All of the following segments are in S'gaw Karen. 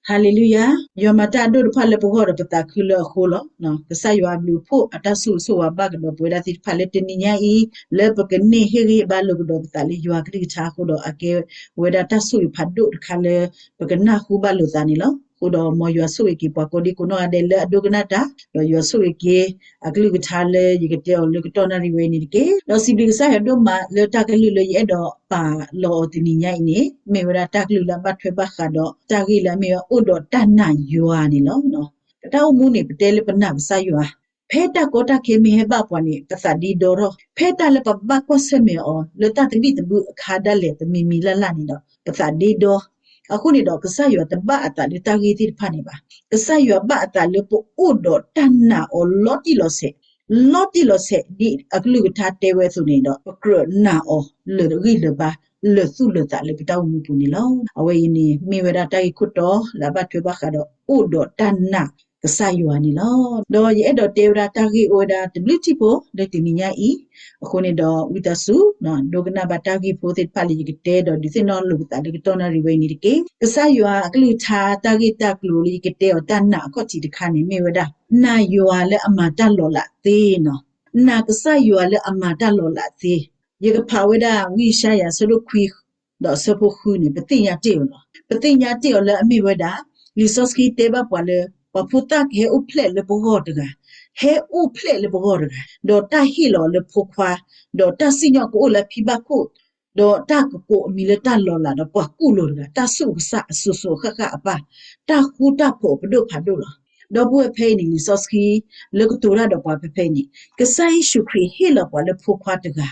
ဟါလ့လူယၤ, ယွၤမၤတၢ်အဒိၣ်တဖၣ်လၢပဂီၢ်ဒီးပသးခုလၢအဃိလီၤ. ကစၢ်ယွၤအဘျုးအဖှိၣ်အတၢ်ဆိၣ်ဂ့ၤဆိၣ်ဝါဘၣ်ကဒီးပဝဲဒၣ်သ့ၣ်တဖၣ်လၢတနံၤညါအံၤ, လၢပကန့ၢ်ဟ့ၣ်ဂံၢ်ဟ့ၣ်ဘါလိာ်ကဒီးပသးလၢယွၤအကလုၢ်ကထါအဃိဒီး အကဲဝဲဒၣ်တၢ်ဆိၣ်ဂ့ၤဖးဒိၣ်တခါလၢ ပကနၢ်ဟူဘၣ်လိာ်သးန့ၣ်လီၤ. အဃိဒီးမ်ယွၤဆိၣ်ဂ့ၤက့ၤပှၤကိးဒံကိးနီၢ်ဂၤဒဲးလၢအဒိကနၣ်တၢ်, ဒီးယွၤဆိၣ်ဂ့ၤက့ၤအကလုၢ်ကထါလၢယကတဲအီၤလၢကတီၢ်နၣ်ရံၣ်ဝဲအံၤန့ၣ်တက့ၢ်. ဒီးစံးဘျုးကစၢ်ယွၤဒိၣ်မးလၢတၢ်ကလုၢ်လၢယအဲၣ်ဒိးပာ်လီၤအီၤတနံၤညါအံၤန့ၣ် မ့ၢ်ဝဲဒၣ်တၢ်ကလုၢ်လၢအဘၣ်ထွဲဘၣ်ဃးဒီးတၢ်ဂ့ၢ်လၢအမ့ၢ်ဝဲအိၣ်ဒီးတၢ်နာ်ယွၤန့ၣ်လီၤ. ပတၢ်အိၣ်မူန့ၣ် ပတဲလၢပနာ်ကစၢ်ယွၤ, ဖဲတၢ်ကီတၢ်ခဲမ့ၢ်ဟဲဘၣ်ပှၤန့ၣ် ပသးဒ့ဒီထီၣ်, ဖဲတၢ်လၢပဘၣ်ကွၢ်ဆၢၣ်မဲာ်အီၤလၢတၢ်သဘံၣ်သဘုၣ်အခါဒၣ်လဲာ်တမံၤမံၤလၢ်လၢ်န့ၣ်ဒီး ပသးဒ့ဒီ. အဃိန့ၣ်ဒီး ကစၢ်ယွၤတဘၣ်အသးလၢတၢ်ဂ့ၢ်သ့ၣ်တဖၣ်န့ၣ်ဘၣ်. ကစၢ်ယွၤဘၣ်အသးလၢပအိၣ်ဒီးတၢ်နာ်အီၤလီၤတံၢ်လီၤဆဲး, လီၤတံၢ်လီၤဆဲးဒ်အကလုၢ်ကထါတဲဝဲအသိးန့ၣ်ဒီး ပကြၢးနာ်အီၤလၢာ်ဂံၢ်လၢာ်ဘါ လၢာ်သူၣ်လၢာ်သးလၢပတၢ်အိၣ်မူပူၤန့ၣ်လီၤ. အဝဲအံၤန့ၣ် မ့ၢ်ဝဲဒၣ်တၢ်ဂ့ၢ်ခိၣ်တီလၢအဘၣ်ထွဲဘၣ်ဃးဒီးအိၣ်ဒီးတၢ်နာ်ကစၢ်ယွၤန့ၣ်လီၤ. ဒီးယအဲၣ်ဒိးတဲဝဲဒၣ်တၢ်ဂ့ၢ်အိၣ်ဝဲဒၣ်တဘျုးထံၣ်ဖိလၢတနံၤညါအံၤ, အဃိန့ၣ်ဒီးဝံသးစူၤ ဒိကနၣ်ဘၣ်တၢ်ဂ့ၢ်ဖိသ့ၣ်တဖၣ်လၢယကတဲဒီးဒုးသ့ၣ်နီၣ်လိာ်ပသးလၢကတီၢ်နၣ်ရံၣ်ဝဲအံၤန့ၣ်တက့ၢ်. ကစၢ်ယွၤအကလုၢ်ကထါတၢ်ဂ့ၢ်တၢ်ကျိၤလၢယကတဲအီၤတၢ်နာ်အခီၣ်ထံးတခါန့ၣ် မ့ၢ်ဝဲဒၣ် နာ်ယွၤလၢအမၤတၢ်လီၤလးသ့န့ၣ်လီၤ. နာ်ကစၢ်ယွၤလၢအမၤတၢ်လီၤလးသ့, ယကဖးဝဲဒၣ်ဝံယၡါယၤအဆၢဒိၣ်ခွံ ဒီးအဆၢဖိဃုန့ၣ် ပသ့ၣ်ညါတ့ၢ်အီၤလီၤ. ပသ့ၣ်ညါတ့ၢ်အီၤလၢအမ့ၢ်ဝဲဒၣ် လံာ်စီဆှံတဲဘၣ်ပှၤလၢ ပှၤဖိသၣ်ကဟဲအိၣ်ဖျဲၣ်လၢပဂီၢ်တဂၤ, ဟဲအိၣ်ဖျဲၣ်လၢပဂီၢ်တဂၤ, ဒီးတၢ်ဟ့ၣ်လီၤလၢဖိခွါ, ဒီးတၢ်စံၣ်ညီၣ်ကအိၣ်လၢအဖံဘၣ်ခိၣ်, ဒီးတၢ်ကကိးအမံၤလၢတၢ်လီၤလးဒီးပှၤကူၣ်လိာ်တဂၤ, တၢ်ဆူၣ်ကစၢ်အစိၤစိၤအဃၣ်ဃၣ်အပၢ်, တၢ်ဃူတၢ်ဖိးအပဒိၣ်ဖးဒိၣ်လီၤ. ဒီပုၢ်ဝဲၢ်ဖဲအံၤန့ၣ် လံာ်စီဆှံ လၢကတိၤတၢ်ဒီးပှၤဖဲဖဲအံၤန့ၣ် ကစၢ်ယ့ၣ်ၡူးခရံာ်ဟ့ၣ်လီၤပှၤလၢဖိခွါတဂၤ,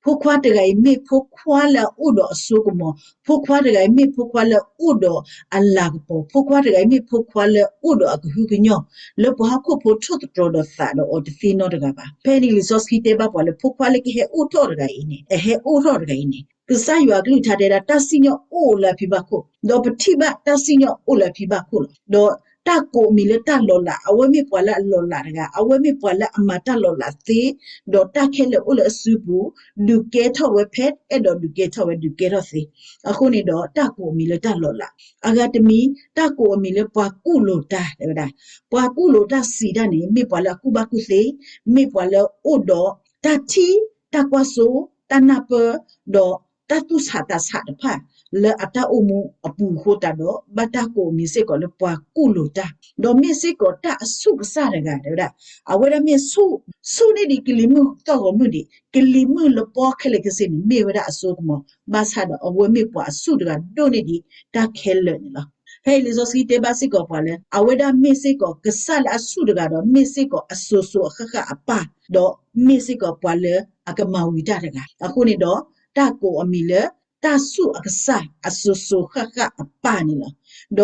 ဖိခွါတဂၤအံၤမ့ၢ်ဖိခွါလၢအအိၣ်ဒီးအစိကမီၤ, ဖိခွါတဂၤအံၤမ့ၢ်ဖိခွါလၢအအိၣ်ဒီးအလၤကပီၤ, ဖိခွါတဂၤအံၤမ့ၢ်ဖိခွါလၢအအိၣ်ဒီးအကဟုကညီၢ်, လၢပှၤဟီၣ်ခိၣ်ဖိထိၣ်သတြီၤဒီးသးဒီးအီၤတသ့နီတဂၤဘၣ်. ဖဲန့ၣ်လံာ်စီဆှံတဲဘၣ်ပှၤလၢဖိခွါလၢကဟဲအိၣ်ထီၣ်တဂၤအံၤန့ၣ်, အဟဲအိၣ်ထီၣ်တဂၤအံၤန့ၣ် ကစၢ်ယွၤအကလုၢ်ကထါတဲဒၣ် တၢ်စံၣ်ညီၣ်အိၣ်လၢအဖံဘၣ်ခိၣ်, ဒီးပထံၣ်ဘၣ်တၢ်စံၣ်ညီၣ်အိၣ်လၢအဖံဘၣ်ခိၣ်လီၤ. ဒီးတၢ်ကိးအမံၤလၢတၢ်လီၤလး, အဝဲမ့ၢ်ပှၤလၢအလီၤလးတဂၤ, အဝဲမ့ၢ်ပှၤလၢအမၤတၢ်လီၤလးသ့, ဒီးတၢ်ခဲလၢာ်အိၣ်လၢအစုပူၤ, ဒုးကဲထီၣ်ဝဲဖဲအဲၣ်ဒိးဒုးကဲထီၣ်ဝဲ ဒုးကဲထီၣ်သ့. အဃိန့ၣ်ဒီးတၢ်ကိးအမံၤလၢတၢ်လီၤလး, အဂၤတမံၤ တၢ်ကိးအမံၤလၢပှၤကူၣ်လိာ်တၢ် တဲဝဲဒၣ်, ပှၤကူၣ်လိာ်တၢ်စံးတၢ်န့ၣ် မ့ၢ်ပှၤလၢအကူၣ်ဘၣ်ကူၣ်သ့, မ့ၢ်ပှၤလၢအအိၣ်ဒီးတၢ်ထံၣ်, တၢ်ကွၢ်စိ, တၢ်နၢ်ပၢၢ်, ဒီးတၢ်သူၣ်ဆးသးဆးတဖၣ် လၢအတၢ်အိၣ်မူအပူၤအဃိသတးဒီး ဘၣ်တၢ်ကိးအမံၤစ့ၢ်ကီးလၢပှၤကူၣ်လိာ်တၢ်, ဒီးမ့ၢ်စ့ၢ်ကီးတၢ်အဆူၣ်ကစၢ်တဂၤ တဲဝဲဒၣ်, အဝဲဒၣ်မ့ၢ်ဆူၣ်, ဆူၣ်န့ၢ်ဒံးကလံၤမုၢ်သီၣ်ဂီၤမုၢ်ဒံး, ကလံၤမုၢ်လပီခဲလၢာ်ခဲဆ့န့ၣ် မ့ၢ်ဝဲဒၣ်အစိကမီၤ, ဘၣ်ဆၣ်ဒီးအဝဲမ့ၢ်ပှၤအဆူၣ်တဂၤဒိၣ်န့ၢ်ဒံးတၢ်ခဲလၢာ်န့ၣ်လီၤ. ဖဲအံၤလံာ်စီဆှံတဲဘၣ်စ့ၢ်ကီးပှၤလၢ အဝဲဒၣ်မ့ၢ်စ့ၢ်ကီးကစၢ်လၢအဆူၣ်တဂၤဒီး မ့ၢ်စ့ၢ်ကီးအစိၤစိၤအဃၣ်ဃၣ်အပၢ်, ဒီးမ့ၢ်စ့ၢ်ကီးပှၤလၢအကမၤဝံၤတၢ်တဂၤ, အဃိန့ၣ်ဒီး တၢ်ကိးအမံၤလၢ တၢ်ဆူၣ်အကစၢ်အစိၤစိၤဃၣ်ဃၣ်အပၢ်န့ၣ်လီၤ. ဒီ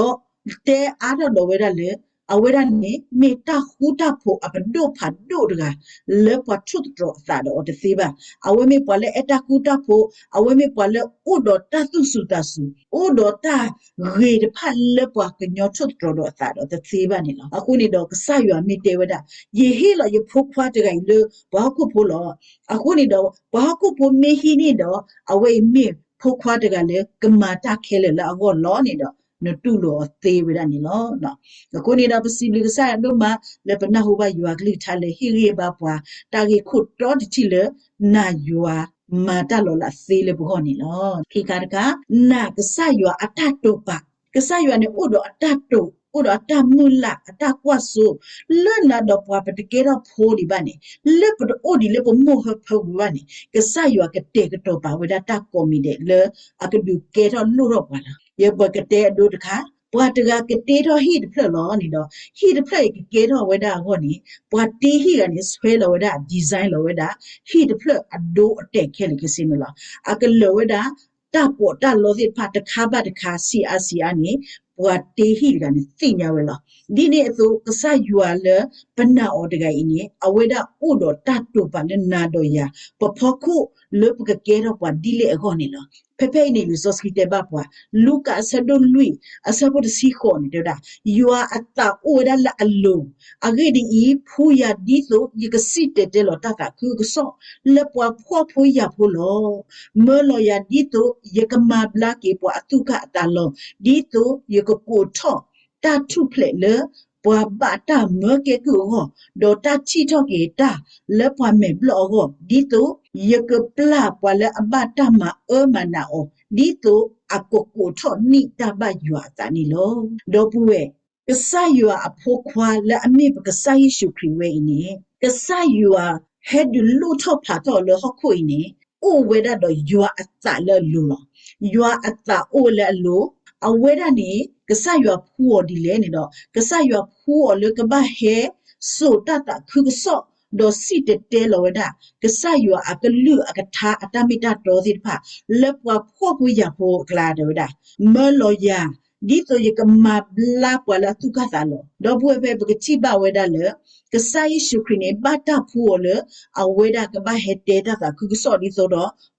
းတဲအါထီၣ်ဒီးဝဲဒၣ်လၢ အဝဲဒၣ်န့ၣ် မ့ၢ်တၢ်ဃူတၢ်ဖိးအပဒိၣ်ဖးဒိၣ်တဂၤ လၢပှၤထိၣ်သတြီၤအသးဒီးအီၤတသ့ဘၣ်. အဝဲမ့ၢ်ပှၤလၢအအဲၣ်တၢ်ဃူတၢ်ဖိး, အဝဲမ့ၢ်ပှၤလၢအအိၣ်ဒီးတၢ်သူၣ်စူၤသးစူၤ, အိၣ်ဒီးတၢ်ဂ့ၤတဖၣ်လၢပှၤကညီထိၣ်သတြီၤဒီးအသးဒီးတသ့ဘၣ်န့ၣ်လီၤ. အဃိန့ၣ်ဒီးကစၢ်ယွၤမ့ၢ်တဲဝဲဒၣ်, ယဟ့ၣ်လီၤယဖိခွါတဂၤအံၤလၢပှၤဟီၣ်ခိၣ်ဖိလီၤ. အဃိန့ၣ်ဒီး ပှၤဟီၣ်ခိၣ်ဖိမ့ၢ်ဟံးန့ၢ်ဒီး အဝဲအံၤမ့ၢ်ဖိခွါတဂၤလၢကမၤတၢ်ခဲလၢာ်လၢအဂီၢ်လီၤန့ၣ်ဒီး နတူၢ်လိာ်အီၤသ့ဝဲဒၣ်န့ၣ်လီၤ. အဃိန့ၣ်ဒီး ပစံးဘျုးကစၢ်ယွၤဒိၣ်မး လၢပနၢ်ဟူဘၣ်ယွၤကလုၢ်ကထါလၢဟ့ၣ်ဂံၢ်ဟ့ၣ်ဘါပှၤ တၢ်ဂ့ၢ်ခိၣ်တီတထံၣ်လၢ နာ်ယွၤမၤတၢ်လီၤလးသ့လၢပဂီၢ်န့ၣ်လီၤ. ခံခါတခါ, နာ်ကစၢ်ယွၤအတၢ်တိာ်ပာ်. ကစၢ်ယွၤန့ၣ် အိၣ်ဒီးအတၢ်တိာ်, အိၣ်ဒီးအတၢ်မုၢ်လၢ်, အတၢ်ကွၢ်စိ, လၢနၤဒီးပှၤပတကဲထီၣ်ဖိဒံးဘၣ်န့ၣ်, လၢပတအိၣ်ဒံးလၢပမိၢ်ဟၢဖၢပူၤဘၣ်န့ၣ်, ကစၢ်ယွၤကတဲာ်ကတီၤပာ်ဝဲဒၣ်တၢ်ကိးမံၤဒဲးလၢအကဒုးကဲထီၣ်လိၣ်ထီၣ်ပှၤလီၤ. ယပကတဲအဒိတခါ, ပှၤတဂၤကတ့ထီၣ်ဟံၣ်တဖျၢၣ်လီၤန့ၣ်ဒီး, ဟံၣ်တဖျၢၣ်အံၤကကဲထီၣ်ဝဲဒၣ်အဂီၢ်န့ၣ်, ပှၤတ့ဟံၣ်တဂၤန့ၣ် ဆွဲလီၤဝဲဒၣ် design လီၤဝဲဒၣ် ဟံၣ်တဖျၢၣ်အဒိအတဲာ်ခဲလၢာ်ခဲဆ့န့ၣ်လီၤ. အကလၢာ်ဝဲဒၣ် တၢ်ပီးတၢ်လီသ့ၣ်တဖၣ်တခါဘၣ်တခါ ဆံးအါဆံးအါန့ၣ်, ပှၤတ့ဟံၣ်တဂၤန့ၣ်သ့ၣ်ညါဝဲလီၤ. ဒ်န့ၣ်အသိး ကစၢ်ယွၤလၢပနာ်အီၤတဂၤအံၤန့ၣ်, အဝဲဒၣ်အိၣ်ဒီးတၢ်တိာ်ပာ်လၢနၤဒီးယၤ ပဖီခိၣ်လၢပကကဲထီၣ်ပှၤဒ်လဲၣ်အဂီၢ်န့ၣ်လီၤ. ဖဲဖဲအံၤန့ၣ် လံာ်စီဆှံတဲဘၣ်ပှၤ, လူၤကၣ်အဆၢဒိၣ်လွံၢ် အဆၢဖိတဆံဃိးန့ၣ် တဲဝဲဒၣ်, ယွၤအသးအိၣ်ဝဲဒၣ်လၢအလိၤ, အဂ့ၢ်ဒ်အံၤ, ဖှူယၤဒ်သိးယကစံၣ်တဲၤတဲလီၤတၢ်သးခုကစီၣ် လၢပှၤဖှီၣ်ဖိယာ်ဖိလီၤ. မၢလီၤယၤဒ်သိးယကမၤဘျါက့ၤပှၤအသူၣ်ကၢ်အသးလီၤ, ဒ်သိးယကကိးထီၣ် တၢ်ထူၣ်ဖျဲးလၢပှၤဘၣ်တၢ်မၢကဲကုၢ်အဂီၢ်, ဒီးတၢ်ထံၣ်ထီၣ်က့ၤတၢ်လၢပှၤမဲာ်ဘျီၣ်အဂီၢ်, ဒ်သိးယကပျၢ်ပှၤလၢအဘၣ်တၢ်မၤအၢမၤနးအီၤ, ဒ်သိးအကကိးထီၣ်န့ၢ်တၢ်ဘၣ်ယွၤအသးန့ၣ်လီၤ. ဒီပုၢ်ဝဲၢ်, ကစၢ်ယွၤအဖိခွါလၢအမ့ၢ်ပကစၢ်ယ့ၣ်ၡူးခရံာ်ဝဲအံၤန့ၣ်, ကစၢ်ယွၤဟဲဒုးလိၣ်ထီၣ်ဖးထီၣ်လၢဟီၣ်ခိၣ်အံၤန့ၣ်, အိၣ်ဝဲဒၣ်ဒီးယွၤအသးလၢအလိၤလီၤ. ယွၤအသးအိၣ်လၢအလိၤ, အဝဲဒၣ်န့ၣ် ကစၢ်ယွၤဖှူအီၤဒ်လဲၣ်န့ၣ်ဒီး, ကစၢ်ယွၤဖှူအီၤလၢကဘၣ်ဟဲစိာ်တၢ်သးခုကစီၣ်, ဒီးစံၣ်တဲၤတဲလီၤဝဲဒၣ် ကစၢ်ယွၤအကလုၢ်အကထါအတၢ်မ့ၢ်တၢ်တီသ့ၣ်တဖၣ်, လၢပှၤဖှီၣ်ဖိယာ်ဖိအကျါတဲဝဲဒၣ်, မၢလီၤယၤ, ဒ်သိးယကမၤဘျါပှၤလၢအသူၣ်ကၢ်သးလီၤ. ဒီပုၢ်ဝဲၢ် ဖဲပကထံၣ်ဘၣ်ဝဲဒၣ်လၢ ကစၢ်ယ့ၣ်ၡူးခရံာ်န့ၣ် ဘၣ်တၢ်ဖှူအီၤလၢ အဝဲဒၣ်ကဘၣ်ဟဲတဲတၢ်သးခုကစီၣ်ဒ်သိးဒီး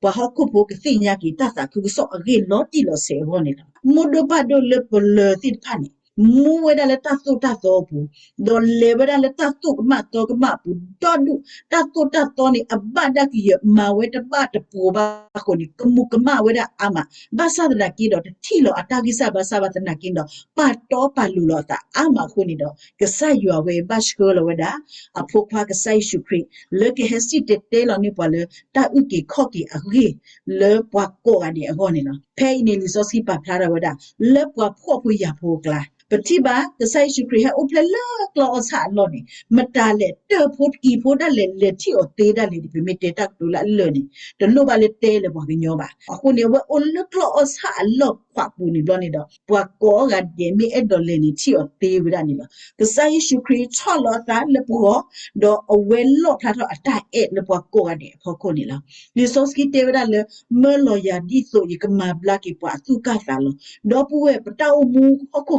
ပှၤဟီၣ်ခိၣ်ဖိကသ့ၣ်ညါက့ၤတၢ်သးခုကစီၣ်အဂ့ၢ်လီၤတံၢ်လီၤဆဲးအဂီၢ်န့ၣ်လီၤ. မိၢ်ဒိၣ်ပၢ်ဒိၣ်လၢပလၢၤသ့ၣ်တဖၣ်န့ၣ် မူဝဲဒၣ်လၢတၢ်သိၣ်တၢ်သီအပူၤ, ဒီးလဲၤဝဲဒၣ်လၢတၢ်သိၣ်ကမၣ်သီကမၣ်အပူၤ, ဒီဒူၣ်တၢ်သိၣ်တၢ်သီန့ၣ် အဘၣ်ဒၣ်ကယဲၢ်မၤဝဲတဘၣ်တပှိၤဘၣ်အဃိန့ၣ် ကမူၤကမၣ်ဝဲဒၣ်အါမး, ဘၣ်ဆၣ်သနာ်က့ဒီး တထံၣ်လီၤအတၢ်ဂံၢ်စၢ်ဘါစၢ်ဘၣ်သနာ်က့ဒီး ပာ်တီပာ်လိၤလီၤအသးအါမးအဃိန့ၣ်ဒီး ကစၢ်ယွၤဝဲဘၣ်ဆှၢလီၤဝဲဒၣ် အဖိခွါကစၢ်ယ့ၣ်ၡူးခရံာ် လၢကဟဲစံၣ်တဲၤတဲလီၤန့ၢ်ပှၤလၢ တၢ်အုၣ်က့ၤခီၣ်က့ၤအဂ့ၢ် လၢပှၤကိးဂၤဒဲးအဂီၢ်န့ၣ်လီၤ. ဖဲအံၤန့ၣ် လံာ်စီဆှံပာ်ဖျါထီၣ်ဝဲဒၣ် လၢပှၤဖှီၣ်ဖိယာ်ဖိအကျါ, ပထံၣ်ဘၣ် ကစၢ်ယ့ၣ်ၡူးခရံာ်ဟဲအိၣ်ဖျဲၣ်လၢကျီၢ်အီၣ်ဆၣ်အလီၢ်န့ၣ် မတၤလဲၣ် တၢၢ်ဖိတကံၤဖိဒၣ်လဲာ် လဲၤထံၣ်အီၤသ့ဒၣ်လဲာ်န့ၣ် ပမ့ၢ်တဲတၢ်ကတိၤလၢအလၢာ်န့ၣ် တလိၣ်ဘၣ်လၢတဲလၢပှၤကညီဘၣ်. အဃိန့ၣ် အဝဲအိၣ်လၢကျီၢ်အီၣ်ဆၣ်အလီၢ်ခွးပူၤန့ၣ်ဘျီန့ၣ်ဒီး ပှၤကိးဂၤဒဲးမ့ၢ်အဲၣ်ဒိးလဲၤန့ၣ် ထံၣ်အီၤသ့ဝဲဒၣ်န့ၣ်လီၤ. ကစၢ်ယ့ၣ်ၡူးခရံာ်ဆီၣ်လီၤအသးလၢပဂီၢ်, ဒီးအဝဲလီၣ်ဖျါထီၣ်အတၢ်အဲၣ်လၢပှၤကိးဂၤဒဲးအဖီခိၣ်န့ၣ်လီၤ. လံာ်စီဆှံတဲဝဲဒၣ်လၢ မၢလီၤယၤဒ်သိးယကမၤဘျါက့ၤပှၤအသူၣ်ကၢ်သးလီၤ. ဒီပုၢ်ဝဲၢ် ပတၢ်အိၣ်မူ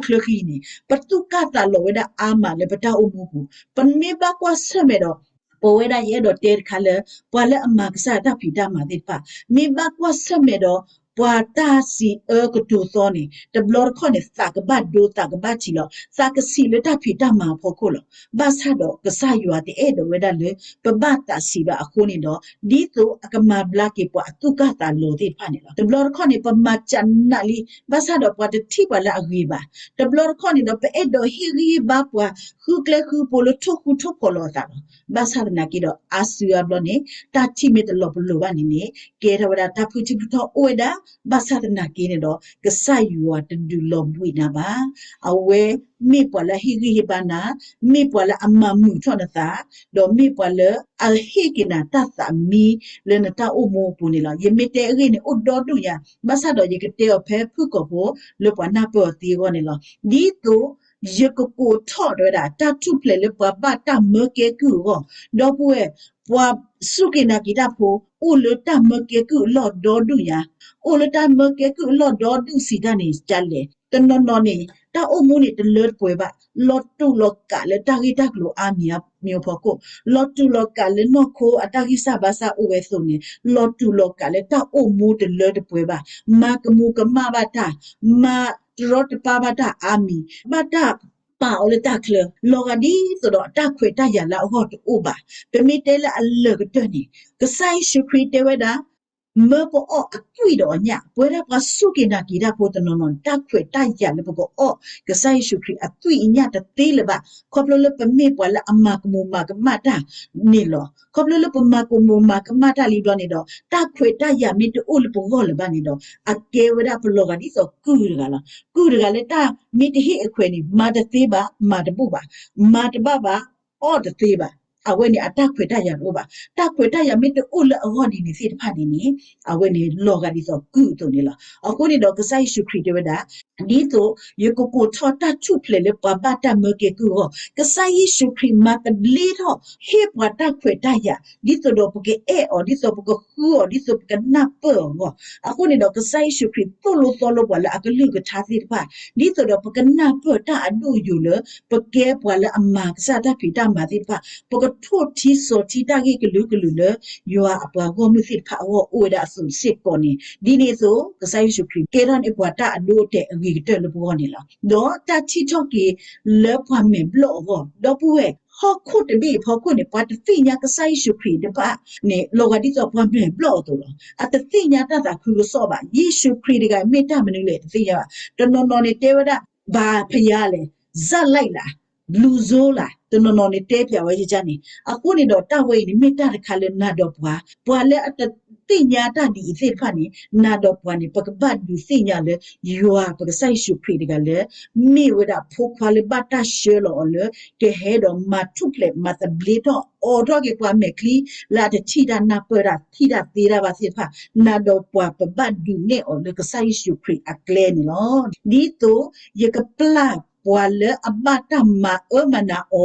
ဟီၣ်ခိၣ်ချၢဃံန့ၣ် ပသူၣ်ကၢ်သးလီၤဝဲဒၣ်အါမးလၢပတၢ်အိၣ်မူပူၤ, ပမ့ၢ်ဘၣ်ကွၢ်ဆၢၣ်မဲာ်ဒီး ပဝဲဒၣ်ယအဲၣ်ဒိးတဲတခါလၢ ပှၤလၢအမၤကစၢ်တၢ်ဖံးတၢ်မၤသ့ၣ်တဖၣ် မ့ၢ်ဘၣ်ကွၢ်ဆၢၣ်မဲာ်ဒီး ပှၤတၢ်စံးအၢကတိၤသီန့ၣ် တဘျီတခီၣ်န့ၣ် သးကဘၣ်ဒိသးကဘၣ်ထံးလီၤ. သးကဆံးလၢတၢ်ဖံးတၢ်မၤအဖီခိၣ်လီၤ. ဘၣ်ဆၣ်ဒီးကစၢ်ယွၤတအဲၣ်ဒိးဝဲဒၣ်လၢ ပဘၣ်သးဆံးဘၣ်အဃိန့ၣ်ဒီး ဒ်သိးအကမၤဘျါက့ၤပှၤအသူၣ်ကၢ်သးလီၤသ့ၣ်တဖၣ်န့ၣ်လီၤ. တဘျီတခီၣ်န့ၣ် ပမၤစးနးလံ, ဘၣ်ဆၣ်ဒီးပှၤတထံၣ်ပှၤလၢအဂ့ၤဘၣ်. တဘျီတခီၣ်န့ၣ်ဒီး ပအဲၣ်ဒိးဟ့ၣ်ဂံၢ်ဟ့ၣ်ဘါပှၤ ဃုကျဲဃုဖိလၢထိၣ်ဃူထိၣ်ဖိးလီၤအသးလီၤ. ဘၣ်ဆၣ်သနာ်က့ဒီး အါစုအါဘျီန့ၣ် တၢ်ထံၣ်မ့ၢ်တလီၤပလိာ်ဘၣ်န့ၣ်န့ၣ် ကဲထီၣ်ဝဲဒၣ်တၢ်ဖုၣ်ထံၣ်ဖုၣ်ထီၣ်အိၣ်ဝဲဒၣ်, ဘၣ်ဆၣ်သနာ်က့န့ၣ်ဒီး ကစၢ်ယွၤတဒုးလီၤဘှံးနၤဘၣ်. အဝဲမ့ၢ်ပှၤလၢအဟ့ၣ်ဂံၢ်ဟ့ၣ်ဘါနၤ, မ့ၢ်ပှၤလၢအမၤမုာ်ထီၣ်နသး, ဒီးမ့ၢ်ပှၤလၢအဟ့ၣ်က့ၤနၤတၢ်သးမံလၢနတၢ်အိၣ်မူအပူၤန့ၣ်လီၤ. ယမ့ၢ်တဲအဂ့ၢ်န့ၣ် အိၣ်ဒီဒူၣ်ညါ, ဘၣ်ဆၣ်ဒီးယကတဲအီၤဖဲဖုၣ်ကိာ်ဖိလၢပှၤနၢ်ပၢၢ်အီၤသ့အဂီၢ်န့ၣ်လီၤ. ဒ်သိးယကကိးထီၣ်တဲဝဲဒၣ် တၢ်ထူၣ်ဖျဲးလၢပှၤဘၣ်တၢ်မၢကဲကုၢ်အဂီၢ်, ဒီပုၢ်ဝဲၢ် ပှၤစူၢ်က့ၤနာ်က့ၤတၢ်ဖိ အိၣ်လၢတၢ်မၢကဲကုၢ်အလီၢ်ဒီဒူၣ်ညါ, အိၣ်လၢတၢ်မၢကဲကုၢ်အလီၢ်ဒီဒူၣ်စံးတၢ်န့ၣ် ဒ်လဲၣ်. တနီၤနီၤန့ၣ် တၢ်အိၣ်မူန့ၣ်တလၢတပှဲၤဘၣ်, လီၤတူာ်လီၤကာ်လၢတၢ်ဂ့ၢ်တၢ်ကျိၤအါမံၤအါမံၤအဖီခိၣ်, လီၤတူာ်လီၤကာ်လၢနီၢ်ခိအတၢ်ဂံၢ်စၢ်ဘါစၢ်အိၣ်ဝဲအသိးန့ၣ် လီၤတူာ်လီၤကာ်လၢတၢ်အိၣ်မူတလၢတပှဲၤဘၣ်, မၤကမူၤကမၣ်ဘၣ်တၢ်, မၤတရီတပါဘၣ်တၢ်အါမံၤ, ဘၣ်တၢ်ပာ်အီၤလၢတၢ်ချၢ, လီၤဂာ်ဒ်သိးဒီးတၢ်ခွဲးတၢ်ယာ်လၢအဂီၢ်တအိၣ်ဘၣ်. ပမ့ၢ်တဲလၢအလၢာ်ကတၢၢ်န့ၣ် ကစၢ်ယ့ၣ်ၡူးခရံာ်တဲဝဲဒၣ် မၢပအီၣ်အသွံၣ်ဒီးအညၣ်, ပဝဲဒၣ်ပှၤစူၢ်က့ၤနာ်က့ၤတၢ်ဖိတနီၤနီၤန့ၣ် တၢ်ခွဲးတၢ်ယာ်လၢပကအီၣ် ကစၢ်ယ့ၣ်ၡူးခရံာ်အသွံၣ်အညၣ်တသ့လၢၤဘၣ်, ခီဖျိလၢပမ့ၢ်ပှၤလၢအမၤကမူၤမၤကမၣ်တၢ်န့ၣ်လီၤ. ခီဖျိလၢပမၤကမူၤမၤကမၣ်တၢ်လံဘျီန့ၣ်ဒီး တၢ်ခွဲးတၢ်ယာ်မ့ၢ်တအိၣ်လၢပဂီၢ်လၢၤဘၣ်န့ၣ်ဒီး အကဲဝဲဒၣ်ပလီၤဂာ်ဒ်သိးကုၢ်တဂၤလီၤ. ကုၢ်တဂၤလၢတၢ်မ့ၢ်တဟ့ၣ်အခွဲးန့ၣ် မၤတသ့ဘၣ်, မၤတဘူၣ်ဘၣ်, မၤတဘၣ်ဘၣ်, အီၣ်တသ့ဘၣ်. အဝဲန့ၣ်အတၢ်ခွဲးတၢ်ယာ်တအိၣ်ဘၣ်. တၢ်ခွဲးတၢ်ယာ်မ့ၢ်တအိၣ်လၢအဂီၢ်ဒ်န့ၣ်သ့ၣ်တဖၣ်န့ၣ်န့ၣ် အဝဲန့ၣ်လီၤဂာ်ဒ်သိးကုၢ်အသိးန့ၣ်လီၤ. အဃိန့ၣ်ဒီး ကစၢ်ယ့ၣ်ၡူးခရံာ်တဲဝဲဒၣ် ဒ်သိးယကကိးထီၣ်တၢ်ထူၣ်ဖျဲးလၢပှၤဘၣ်တၢ်မၢကဲကုၢ်အဂီၢ်, ကစၢ်ယ့ၣ်ၡူးခရံာ်မၤသဘျ့ထီၣ် ဟ့ၣ်ပှၤတၢ်ခွဲးတၢ်ယာ် ဒ်သိးဒီးပကအဲၣ်အီၤ, ဒ်သိးပကဃုအီၤ, ဒ်သိးပကနၢ်ပၢၢ်အီၤအဂီၢ်. အဃိန့ၣ်ဒီး ကစၢ်ယ့ၣ်ၡူးခရံာ်သိၣ်လိသီလိပှၤလၢအကလုၢ်ကထါသ့ၣ်တဖၣ် ဒ်သိးဒီးပကနၢ်ပၢၢ်တၢ်အဒိၣ်အယိာ်လၢ ပကဲပှၤလၢအမၤကစၢ်တၢ်ဖံးတၢ်မၤသ့ၣ်တဖၣ်, ပကထိၣ်ထံစီၤထံတၢ်ဂ့ၢ်ကလုာ်ကလုာ်လၢ ယွၤအပှၤဂီၢ်မုၢ်သ့ၣ်တဖၣ်အဂီၢ်အိၣ်ဝဲဒၣ်အသိးစ့ၢ်ကီးန့ၣ်, ဒ်န့ၣ်အသိး ကစၢ်ယ့ၣ်ၡူးခရံာ်ကဲထီၣ်န့ၢ်ပှၤတၢ်အဒိအတဲာ်အဂ့ၤကတၢၢ်လၢပဂီၢ်န့ၣ်လီၤ. ဒီးတၢ်ထံၣ်ထီၣ်က့ၤလၢပှၤမဲာ်ဘျီၣ်အဂီၢ်, ဒီပုၢ်ဝဲၢ် ဟီၣ်ခိၣ်တဘ့ၣ်အဖီခိၣ်န့ၣ် ပှၤတသ့ၣ်ညါကစၢ်ယ့ၣ်ၡူးခရံာ်တဖၣ်န့ၣ် လီၤဂာ်ဒ်သိးပှၤမဲာ်ဘျီၣ်အသိးလီၤ. အတသ့ၣ်ညါတၢ်သးခုကစီၣ်ဘၣ်. ယ့ၣ်ၡူးခရံာ်တဂၤမ့ၢ်တၢ်မနုၤလဲၣ်တသ့ၣ်ညါဘၣ်. တနီၤနီၤန့ၣ်တဲဝဲဒၣ် ဘၣ်ဖယါလဲၣ်, စၢ်လဲၣ်လၢ်, ဘျူးစိလၢ်, တနီၤနီၤန့ၣ်တဲပၠးဝဲယကန့ၣ်. အဃိန့ၣ်ဒီးတၢ်ဝဲအံၤန့ၣ် မ့ၢ်တၢ်တခါလၢနၤဒီးပှၤ, ပှၤလၢအတသ့ၣ်ညါတၢ်ဒ်အံၤသ့ၣ်တဖၣ်န့ၣ် နၤဒီးပှၤန့ၣ် ပကဘၣ်ဒုးသ့ၣ်ညါလၢ ယွၤပကစၢ်ယ့ၣ်ၡူးခရံာ်တဂၤလၢ မ့ၢ်ဝဲဒၣ်ဖိခွါလၢဘၣ်တၢ်ဆှၢလီၤအီၤလၢ ကဟဲဒီးမၤထူၣ်ဖျဲးမၤသဘျ့ထီၣ်အိးထီၣ်က့ၤပှၤမဲာ်ချံ လၢအတထံၣ်တၢ်နၢ်ပၢၢ်တၢ် ထံၣ်တၢ်သ့တၢ်ဘၣ်သ့ၣ်တဖၣ်, နၤဒီးပှၤပဘၣ်ဒုးနဲၣ်အီၤလၢကစၢ်ယ့ၣ်ၡူးခရံာ်အကျဲန့ၣ်လီၤ. ဒ်သိးယကပျၢ်ပှၤလၢအဘၣ်တၢ်မၤအၢမၤနးအ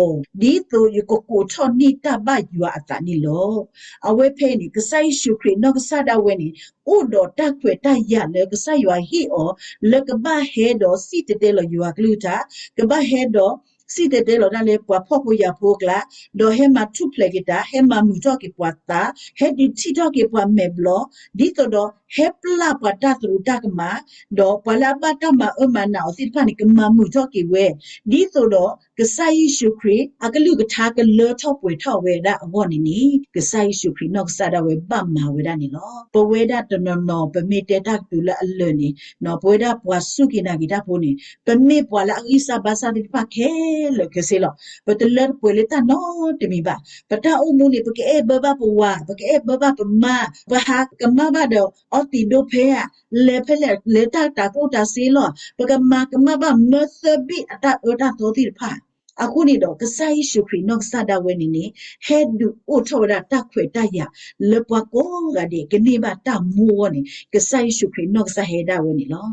ီၤ, ဒ်သိးယကကိးထီၣ်န့ၢ်တၢ်ဘၣ်ယွၤအသးန့ၣ်လီၤ. အဝဲဖဲအံၤန့ၣ် ကစၢ်ယ့ၣ်ၡူးခရံာ်နီၢ်ကစၢ်ဒၣ်ဝဲန့ၣ် အိၣ်ဒီးတၢ်ခွဲးတၢ်ယာ်လၢကစၢ်ယွၤဟ့ၣ်အီၤ လၢကဘၣ်ဟဲဒီးစံၣ်တဲၤတဲလီၤယွၤကလုၢ်ကထါ, ကဘၣ်ဟဲဒီး စံၣ်တဲၤတဲလီၤတၢ်လၢပှၤဖှီၣ်ဖိယာ်ဖိအကျါ, ဒီးဟဲမၤထူၣ်ဖျဲးက့ၤတၢ်, ဟဲမၤမုာ်ထီၣ်က့ၤပှၤသး, ဟဲဒုးထံၣ်ထီၣ်က့ၤပှၤမဲာ်ဘျီၣ်, ဒ်သိးဒီးဟဲပျၢ်ပှၤတၢ်သရူးတၢ်ကမၣ်, ဒီးပှၤလၢအဘၣ်တၢ်မၤအၢမၤနးအီၤသ့ၣ်တဖၣ်န့ၣ် ကမၤမုာ်ထီၣ်က့ၤဝဲ, ဒ်သိးဒီးကစၢ်ယ့ၣ်ၡူးခရံာ်အကလုၢ်ကထါကလၢထီၣ်ပှဲၤထီၣ်ဝဲဒၣ်အဂီၢ်န့ၣ်န့ၣ် ကစၢ်ယ့ၣ်ၡူးခရံာ်နီၢ်ကစၢ်ဒၣ်ဝဲဘၣ်မၤဝဲဒၣ်န့ၣ်လီၤ. ပဝဲဒၣ်တနီၤနီၤ ပမ့ၢ်တဲတၢ်ကတိၤလၢအလၢာ်န့ၣ် ပဝဲဒၣ်ပှၤစူၢ်က့ၤနာ်က့ၤတၢ်ဖိန့ၣ် ပမ့ၢ်ပှၤလၢအဂံၢ်စၢ်ဘါစၢ်သ့ၣ်တဖၣ်ခဲလၢာ်ခဲဆ့လီၤ. ပတလၢတပှဲၤလၢတၢ်နီတမံၤဘၣ်. ပတၢ်အိၣ်မူန့ၣ် ပကအဲၣ်ဘၢဘၣ်ပဝၤ, ပကအဲၣ်ဘၢဘၣ်ပမါ, ပဟးကမၣ်ဘၣ်ဒီးအီသံးဒိၣ်ဖဲဧါ, လဲၤဖဲလဲၣ်လဲၤတၢ်တၤကျိၣ်တၤစ့လီၤ, ပကမၤကမၣ်ဘၣ်မၢသၢဘ့ၣ်အတၢ်အၢတၢ်သီသ့ၣ်တဖၣ်. အဃိန့ၣ်ဒီး ကစၢ်ယ့ၣ်ၡူးခရံာ်နီၢ်ကစၢ်ဒၣ်ဝဲန့ၣ်န့ၣ် ဟဲဒုးအိၣ်ထီၣ်ဝဲဒၣ်တၢ်ခွဲးတၢ်ယာ် လၢပှၤကိးဂၤဒဲးကန့ၢ်ဘၣ်တၢ်မူအဂီၢ်န့ၣ် ကစၢ်ယ့ၣ်ၡူးခရံာ်နီၢ်ကစၢ်ဟဲဒၣ်ဝဲန့ၣ်လီၤ.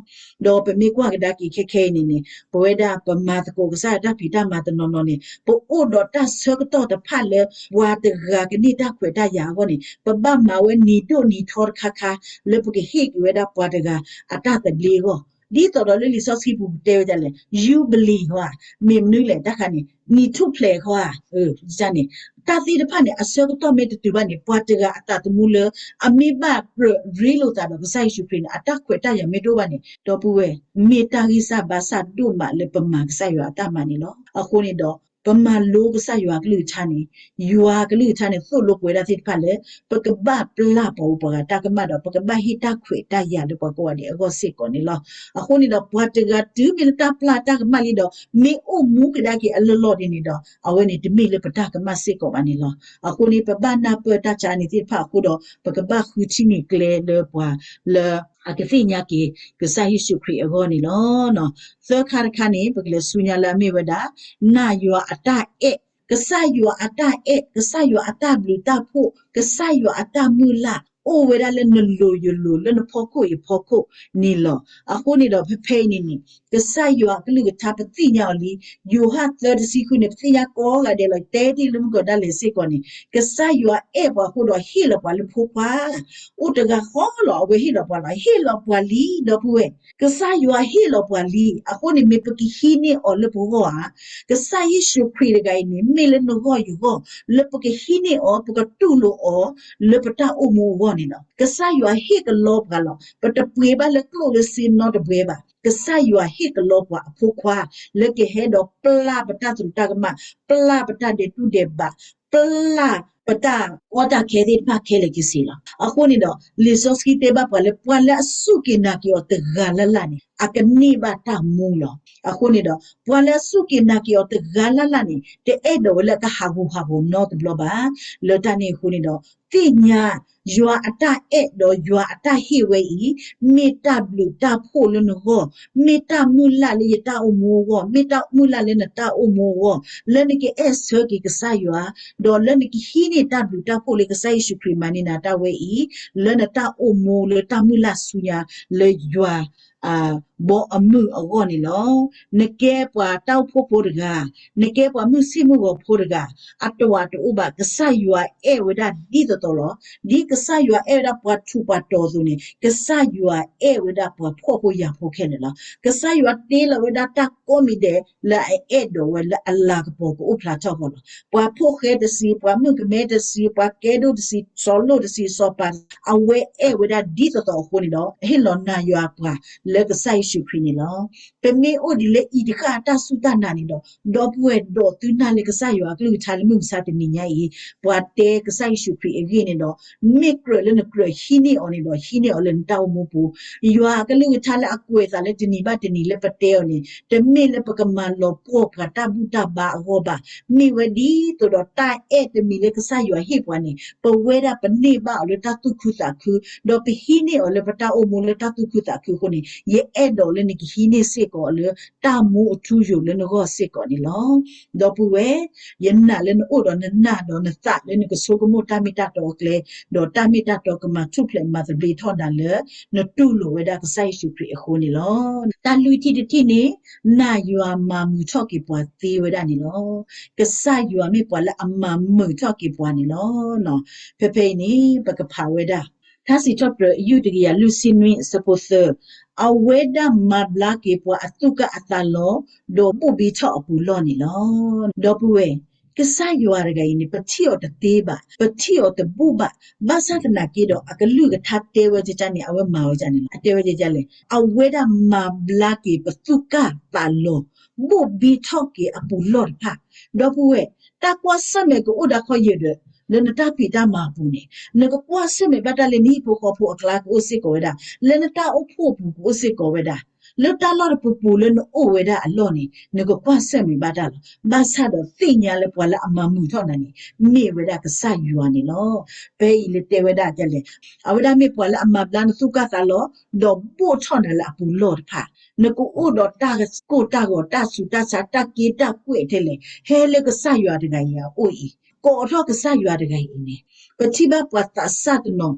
ဒီးပမ့ၢ်ကွၢ်ကဒါက့ၤခဲခဲအံၤန့ၣ်န့ၣ် ပဝဲဒၣ်ပမၤသကိးကစၢ်ယွၤတၢ်ဖံးတၢ်မၤတနီၤနီၤန့ၣ် ပအိၣ်ဒီးတၢ်ဆၢကတီၢ်တဖၣ်လၢ ပှၤတဂၤကန့ၢ်တၢ်ခွဲးတၢ်ယာ်အဂီၢ်န့ၣ် ပဘၣ်မၤဝဲနံၤဒိၣ်နံၤထီတခါခါ လၢပကဟ့ၣ်က့ၤဝဲဒၣ်ပှၤတဂၤအတၢ်သဘျ့အဂီၢ် ဒ်သိးဒီးလၢလံာ်စီဆှံပူၤတဲဝဲဒ်လဲၣ် ယူဘလံၤဧါ, မ့ၢ်မနုၤလဲၣ်တခါန့ၣ် နံၣ်ထူၣ်ဖျဲးဧါ, န့ၣ် တၢ်သ့ၣ်တဖၣ်န့ၣ် အဆၢကတီၢ်မ့ၢ်တတုၤဘၣ်န့ၣ် ပှၤတဂၤအသးသမူလၢ အမ့ၢ်ဘၣ်ကြၢးရ့လိာ်သးဒီးကစၢ်ယ့ၣ်ၡူးခရံာ်န့ၣ် အတၢ်ခွဲးတၢ်ယာ်မ့ၢ်တအိၣ်ဘၣ်န့ၣ် ဒီပုၢ်ဝဲၢ် မ့ၢ်တၢ်ဂံၢ်စၢ်ဘါစၢ်ဒိၣ်မးလၢပမၤကစၢ်ယွၤအတၢ်မၤန့ၣ်လီၤ. အဃိန့ၣ်ဒီး ပမၤလိကစၢ်ယွၤအကလုၢ်ကထါန့ၣ် ယွၤအကလုၢ်ကထါန့ၣ် သိၣ်လိပှဲၤဒၣ်သ့ၣ်တဖၣ်လၢ ပကဘၣ်ပျၢ်ပှၤအိၣ်ပှၤဂၤတၢ်ကမၣ်ဒီး ပကဘၣ်ဟ့ၣ်တၢ်ခွဲးတၢ်ယာ်လၢပှၤကိးဂၤဒဲးအဂီၢ်စ့ၢ်ကီးန့ၣ်လီၤ. အဃိန့ၣ်ဒီး ပှၤတဂၤတုၤမ့ၢ်လၢတၢ်ပျၢ်တၢ်ကမၣ်လံဒီး မ့ၢ်အိၣ်မူကဒါက့ၤအလီၢ်လီၢ်ဒ်န့ၣ်ဒီး အဝဲန့ၣ်တမ့ၢ်လၢပတၢ်ကမၣ်စ့ၢ်ကီးဘၣ်န့ၣ်လီၤ. အဃိန့ၣ် ပဘၣ်နၢ်ပၢၢ်တၢ်ဆါန့ၣ်သ့ၣ်တဖၣ်အဃိဒီး ပကဘၣ်ဃုထံၣ်န့ၢ်ကျဲလၢပှၤလၢ အကသ့ၣ်ညါက့ၤ ကစၢ်ယ့ၣ်ၡူးခရံာ်အဂီၢ်န့ၣ်လီၤ. သၢခါတခါန့ၣ် ပကလဲၤဆူညါလၢအမ့ၢ်ဝဲဒၣ် နာ်ယွၤအတၢ်အဲၣ်, ကစၢ်ယွၤအတၢ်အဲၣ်, ကစၢ်ယွၤအတၢ်ဘျုးတၢ်ဖှိၣ်, ကစၢ်ယွၤအတၢ်မုၢ်လၢ် အိၣ်ဝဲဒၣ်လၢနလိၤယလိၤ လၢနဖီခိၣ်ယဖီခိၣ်န့ၣ်လီၤ. အဃိန့ၣ်ဒီး ဖဲဖဲအံၤန့ၣ်န့ၣ် ကစၢ်ယွၤအကလုၢ်ကထါပသ့ၣ်ညါအီၤလံ. ယိၤဟၣ်သၢတဆံဃုန့ၣ် ပသ့ၣ်ညါကိးဂၤဒဲးလီၤ. တဲတ့ၢ်လၢမုၢ်ကီၢ်ဒၣ်လဲာ်စ့ၢ်ကီးန့ၣ် ကစၢ်ယွၤအဲၣ်ပှၤအဃိဒီးဟ့ၣ်လီၤပှၤလၢဖိခွါ အိၣ်တဂၤဃီလီၤ. အဝဲဟ့ၣ်လီၤပှၤလီၤ. ဟ့ၣ်လီၤပှၤလံ ဒီပုၢ်ဝဲၢ်, ကစၢ်ယွၤဟ့ၣ်လီၤပှၤလံ. အဃိန့ၣ် မ့ၢ်ပကဟံးန့ၢ်အီၤလၢပဂီၢ်ဧါ. ကစၢ်ယ့ၣ်ၡူးခရံာ်တဂၤအံၤန့ၣ် မ့ၢ်လၢနဂီၢ်ယဂီၢ် လၢပကဟံးန့ၢ်အီၤ ပကတူၢ်လိာ်အီၤ လၢပတၢ်အိၣ်မူအဂီၢ်န့ၣ်လီၤ. ကစၢ်ယွၤဟ့ၣ်ကလီပှၤလီၤ. ပတပှ့ၤဘၣ်လၢကျိၣ်လၢစ့နီတဘျီဘၣ်. ကစၢ်ယွၤဟ့ၣ်ကလီပှၤအဖိခွါ လၢကဟဲဒီးပျၢ်ပတၢ်သရူးတၢ်ကမၣ်, ပျၢ်ပတၢ်ဒဲးတူၢ်ဒဲးဘး, ပျၢ်ပတၢ်ကီတၢ်ခဲသ့ၣ်တဖၣ်ခဲလၢာ်ကဆ့လီၤ. အဃိန့ၣ်ဒီး လံာ်စီဆှံတဲဘၣ်ပှၤလၢ ပှၤလၢအစူၢ်က့ၤနာ်က့ၤအီၤတဂၤလၢ်လၢ်န့ၣ် အကန့ၢ်ဘၣ်တၢ်မူလီၤ. အဃိန့ၣ်ဒီး ပှၤလၢအစူၢ်က့ၤနာ်က့ၤအီၤတဂၤလၢ်လၢ်န့ၣ် တအဲၣ်ဒိးဝဲလၢအကဟးဂူာ်ဟးဂီၤနီတဘျီဘၣ်. လၢတၢ်န့ၣ်အဃိန့ၣ်ဒီး သ့ၣ်ညါ ယွၤအတၢ်အဲၣ်ဒီးယွၤအတၢ်ဟ့ၣ်ဝဲအံၤ မ့ၢ်တၢ်ဘျုးတၢ်ဖှိၣ်လၢနဂီၢ်, မ့ၢ်တၢ်မုၢ်လၢ်လၢယတၢ်အိၣ်မူအဂီၢ်, မ့ၢ်တၢ်မုၢ်လၢ်လၢနတၢ်အိၣ်မူအဂီၢ်, လၢနကအဲၣ်ဆၢက့ၤကစၢ်ယွၤ, ဒီးလၢနကဟံးန့ၢ်တၢ်ဘျုးတၢ်ဖှိၣ်လၢကစၢ်ယ့ၣ်ၡူးခရံာ်မၤန့ၢ်နၤတၢ်ဝဲအံၤ လၢနတၢ်အိၣ်မူလၢတၢ်မုၢ်လၢ်ဆူညါလၢယွၤ ဘီအမုၢ်အဂီၢ်န့ၣ်လီၤ. နကဲပှၤတၢ်အိၣ်ဖှိၣ်ဖိတဂၤ, နကဲပှၤမုၢ်ဆ့ၣ်မုၢ်ဂီၤဖိတဂၤ, အတဝးတအိၣ်ဘၣ်. ကစၢ်ယွၤအဲၣ်ဝဲဒၣ်ဒ်သိးသိးလီၤ. ဒ်ကစၢ်ယွၤအဲၣ်ဝဲဒၣ်ပှၤထူးပှၤတီၤအသိးန့ၣ် ကစၢ်ယွၤအဲၣ်ဝဲဒၣ်ပှၤဖှီၣ်ဖိယာ်ဖိခဲလၢာ်လီၤ. ကစၢ်ယွၤတ့လီၤဝဲဒၣ်တၢ်ကိးမံၤဒဲးလၢအအဲၣ်ဒိးဝဲလၢအလၤကပီၤကအိၣ်ဖျါထီၣ်အဂီၢ်လီၤ. ပှၤဖိၣ်ဃဲတဆံ, ပှၤမုၣ်ကမဲတဆံ, ပှၤကဲဒိၣ်တဆံ, စီၤလိၣ်တဆံ, စီၤပၤတဆံ, အဝဲအဲၣ်ဝဲဒၣ်ဒ်သိးသိးအဃိန့ၣ်ဒီး ဟ့ၣ်လီၤနာ်ယွၤပှၤ လၢကစၢ်ယ့ၣ်ၡူးခရံာ်န့ၣ်လီၤ. ပမ့ၢ်အိၣ်ဒ်လၢအံၤတဃၣ်တၢ်စူၢ်တၢ်နာ်န့ၣ်ဒီး, ဒီပုၢ်ဝဲၢ်ဒိးသုနၢ်လၢကစၢ်ယွၤအကလုၢ်ကထါလၢမုၢ်မဆါတနံၤညါအံၤ, ပှၤတဲကစၢ်ယ့ၣ်ၡူးခရံာ်အဂ့ၢ်န့ၣ်ဒီး, မ့ၢ်ကြၢးလၢနကြၢးဟံးန့ၢ်အီၤန့ၣ်ဒီး ဟံးန့ၢ်အီၤလၢနတၢ်အိၣ်မူပူၤ, ယွၤအကလုၢ်ကထါလၢအကွဲးအသးလၢတနံၤဘၣ်တနံၤလၢပတဲအီၤန့ၣ် တမ့ၢ်လၢပကမၤလီၤပှီၢ်ပှၤတၢ်ဘူၣ်တၢ်ဘါအဂီၢ်ဘၣ်. မ့ၢ်ဝဲဒ်သိးဒီးတၢ်အဲၣ်တမံၤလၢကစၢ်ယွၤဟ့ၣ်ပှၤန့ၣ် ပဝဲဒၣ်ပန့ၢ်ဘၣ်အီၤလၢတၢ်သူၣ်ခုသးခု, ဒီးပဟံးန့ၢ်အီၤလၢပတၢ်အိၣ်မူလၢတၢ်သူၣ်ခုသးခုအဃိန့ၣ်, ယအဲၣ်ဒိးလၢနကဟံးန့ၢ်စ့ၢ်ကီးအီၤလၢတၢ်မူအထူအယိာ်လၢနဂီၢ်စ့ၢ်ကီးန့ၣ်လီၤ. ဒီပုၢ်ဝဲၢ်, ယနာ်လၢနအိၣ်ဒီးနနၢ်ဒီးနသးလၢနကဆိကမိၣ်တၢ်မ့ၢ်တၢ်တီအကျဲ, ဒီးတၢ်မ့ၢ်တၢ်တီကမၤထူၣ်ဖျဲးမၤသဘျ့ထီၣ်နၤလၢ နတူၢ်လိာ်ဝဲဒၣ်ကစၢ်ယ့ၣ်ၡူးခရံာ်အဃိန့ၣ်လီၤ. တၢ်လွံၢ်ထံၣ်တထံၣ်န့ၣ်, နာ်ယွၤမၤမုာ်ထီၣ်က့ၤပှၤသ့ဝဲဒၣ်န့ၣ်လီၤ. ကစၢ်ယွၤမ့ၢ်ပှၤလၢအမၤမုာ်ထီၣ်က့ၤပှၤန့ၣ်လီၤ. ဖဲဖဲအံၤန့ၣ် ပကဖးဝဲဒၣ် ထါစံးထီၣ်ပတြၢၤ အယုၢ်တကယၤလွံၢ်ဆံနွံ အဆၢဖိသၢ, အဝဲဒၣ်မၤဘျါက့ၤပှၤအသူၣ်ကၢ်အသးလီၤ, ဒီးဘိၣ်ဘံထီၣ်အပူၤလီၢ်န့ၣ်လီၤ. ဒီပုၢ်ဝဲၢ်, ကစၢ်ယွၤတဂၤအံၤန့ၣ် ပထံၣ်အီၤတသ့ဘၣ်, ပထံၣ်အီၤတဘူၣ်ဘၣ်, ဘၣ်ဆၣ်သနာ်က့ဒီး အကလုၢ်ကထါတဲဝဲကကန့ၣ် အဝဲမၤဝဲကန့ၣ်လီၤ. အတဲဝဲကလဲၣ်, အဝဲဒၣ်မၤဘျါက့ၤပသူၣ်ကၢ်သးလီၤ, ဘိၣ်ဘံထီၣ်က့ၤအပူၤလီၢ်တဖၣ်. ဒီပုၢ်ဝဲၢ်, တၢ်ကွၢ်ဆၢၣ်မဲာ်ကအိၣ်ဒၣ်ခီယဲၢ်ဒီး လၢနတၢ်ဖံးတၢ်မၤအပူၤန့ၣ်, နကကွၢ်ဆၢၣ်မဲာ်ဘၣ်တၢ်လၢနဟံၣ်ဖိဃီဖိအကျါကအိၣ်စ့ၢ်ကီးဝဲဒၣ်, လၢနတၢ်အိၣ်ဖှိၣ်အပူၤကအိၣ်စ့ၢ်ကီးဝဲဒၣ်, လၢတၢ်လီၢ်တပူၤပူၤလၢနအိၣ်ဝဲဒၣ်အလီၢ်န့ၣ် နကကွၢ်ဆၢၣ်မဲာ်ဘၣ်တၢ်လီၤ. ဘၣ်ဆၣ်ဒီးသ့ၣ်ညါလၢပှၤလၢအမၤမုာ်ထီၣ်နၤန့ၣ် မ့ၢ်ဝဲဒၣ်ကစၢ်ယွၤန့ၣ်လီၤ. ဖဲအံၤလၢတဲဝဲဒၣ်ဒ်လဲၣ်, အဝဲဒၣ်မ့ၢ်ပှၤလၢအမၤဘျါနသူၣ်ကၢ်သးလီၤ, ဒီးဘိၣ်ထီၣ်နၤလၢအပူၤလီၢ်တဖၣ်, နကအိၣ်ဒီးတၢ်ကိၢ်တၢ်ဂီၤ တၢ်ဆူးတၢ်ဆါ တၢ်က့တၢ်ကွဲးထဲလဲၣ်, ဟဲလၢကစၢ်ယွၤတဂၤအံၤအအိၣ်အံၤ, ကိးထီၣ်ကစၢ်ယွၤတဂၤအံၤန့ၣ်, ပထံၣ်ဘၣ်ပှၤသးစၢ်တနီၤ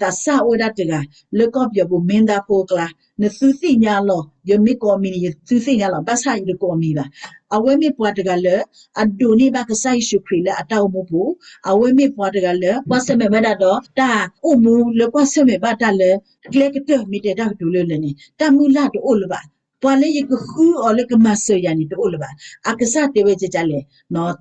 သးစၢ်အိၣ်ဝဲဒၣ်တဂၤ လၢကီၢ်ပယီၤပူၤ မင်းသားဖိအကျါ, နသုသ့ၣ်ညါလီၤ, ယမ့ၢ်ကိးအမံၤန့ၣ် ယသုသ့ၣ်ညါလီၤ, ဘၣ်ဆၣ်ယတကိးအမံၤဘၣ်. အဝဲမ့ၢ်ပှၤတဂၤလၢ အဒိးန့ၢ်ဘၣ်ကစၢ်ယ့ၣ်ၡူးခရံာ်လၢအတၢ်အိၣ်မူပူၤ, အဝဲမ့ၢ်ပှၤတဂၤလၢ ကွၢ်ဆၢၣ်မဲာ်ဝဲဒၣ်ဒီး တၢ်အိၣ်မူလၢကွၢ်ဆၢၣ်မဲာ်ဘၣ်တၢ်လၢ ကျဲကတၢၢ်မ့ၢ်တဲတၢ်ကတိၤလၢလၢ်န့ၣ် တၢ်မုၢ်လၢ်တအိၣ်လၢၤဘၣ်. ပှၤလၢယကဃုအီၤလၢကမၤစၢၤယၤန့ၣ်တအိၣ်လၢၤဘၣ်. အကစၢ်တဲဝဲကကလဲၣ်,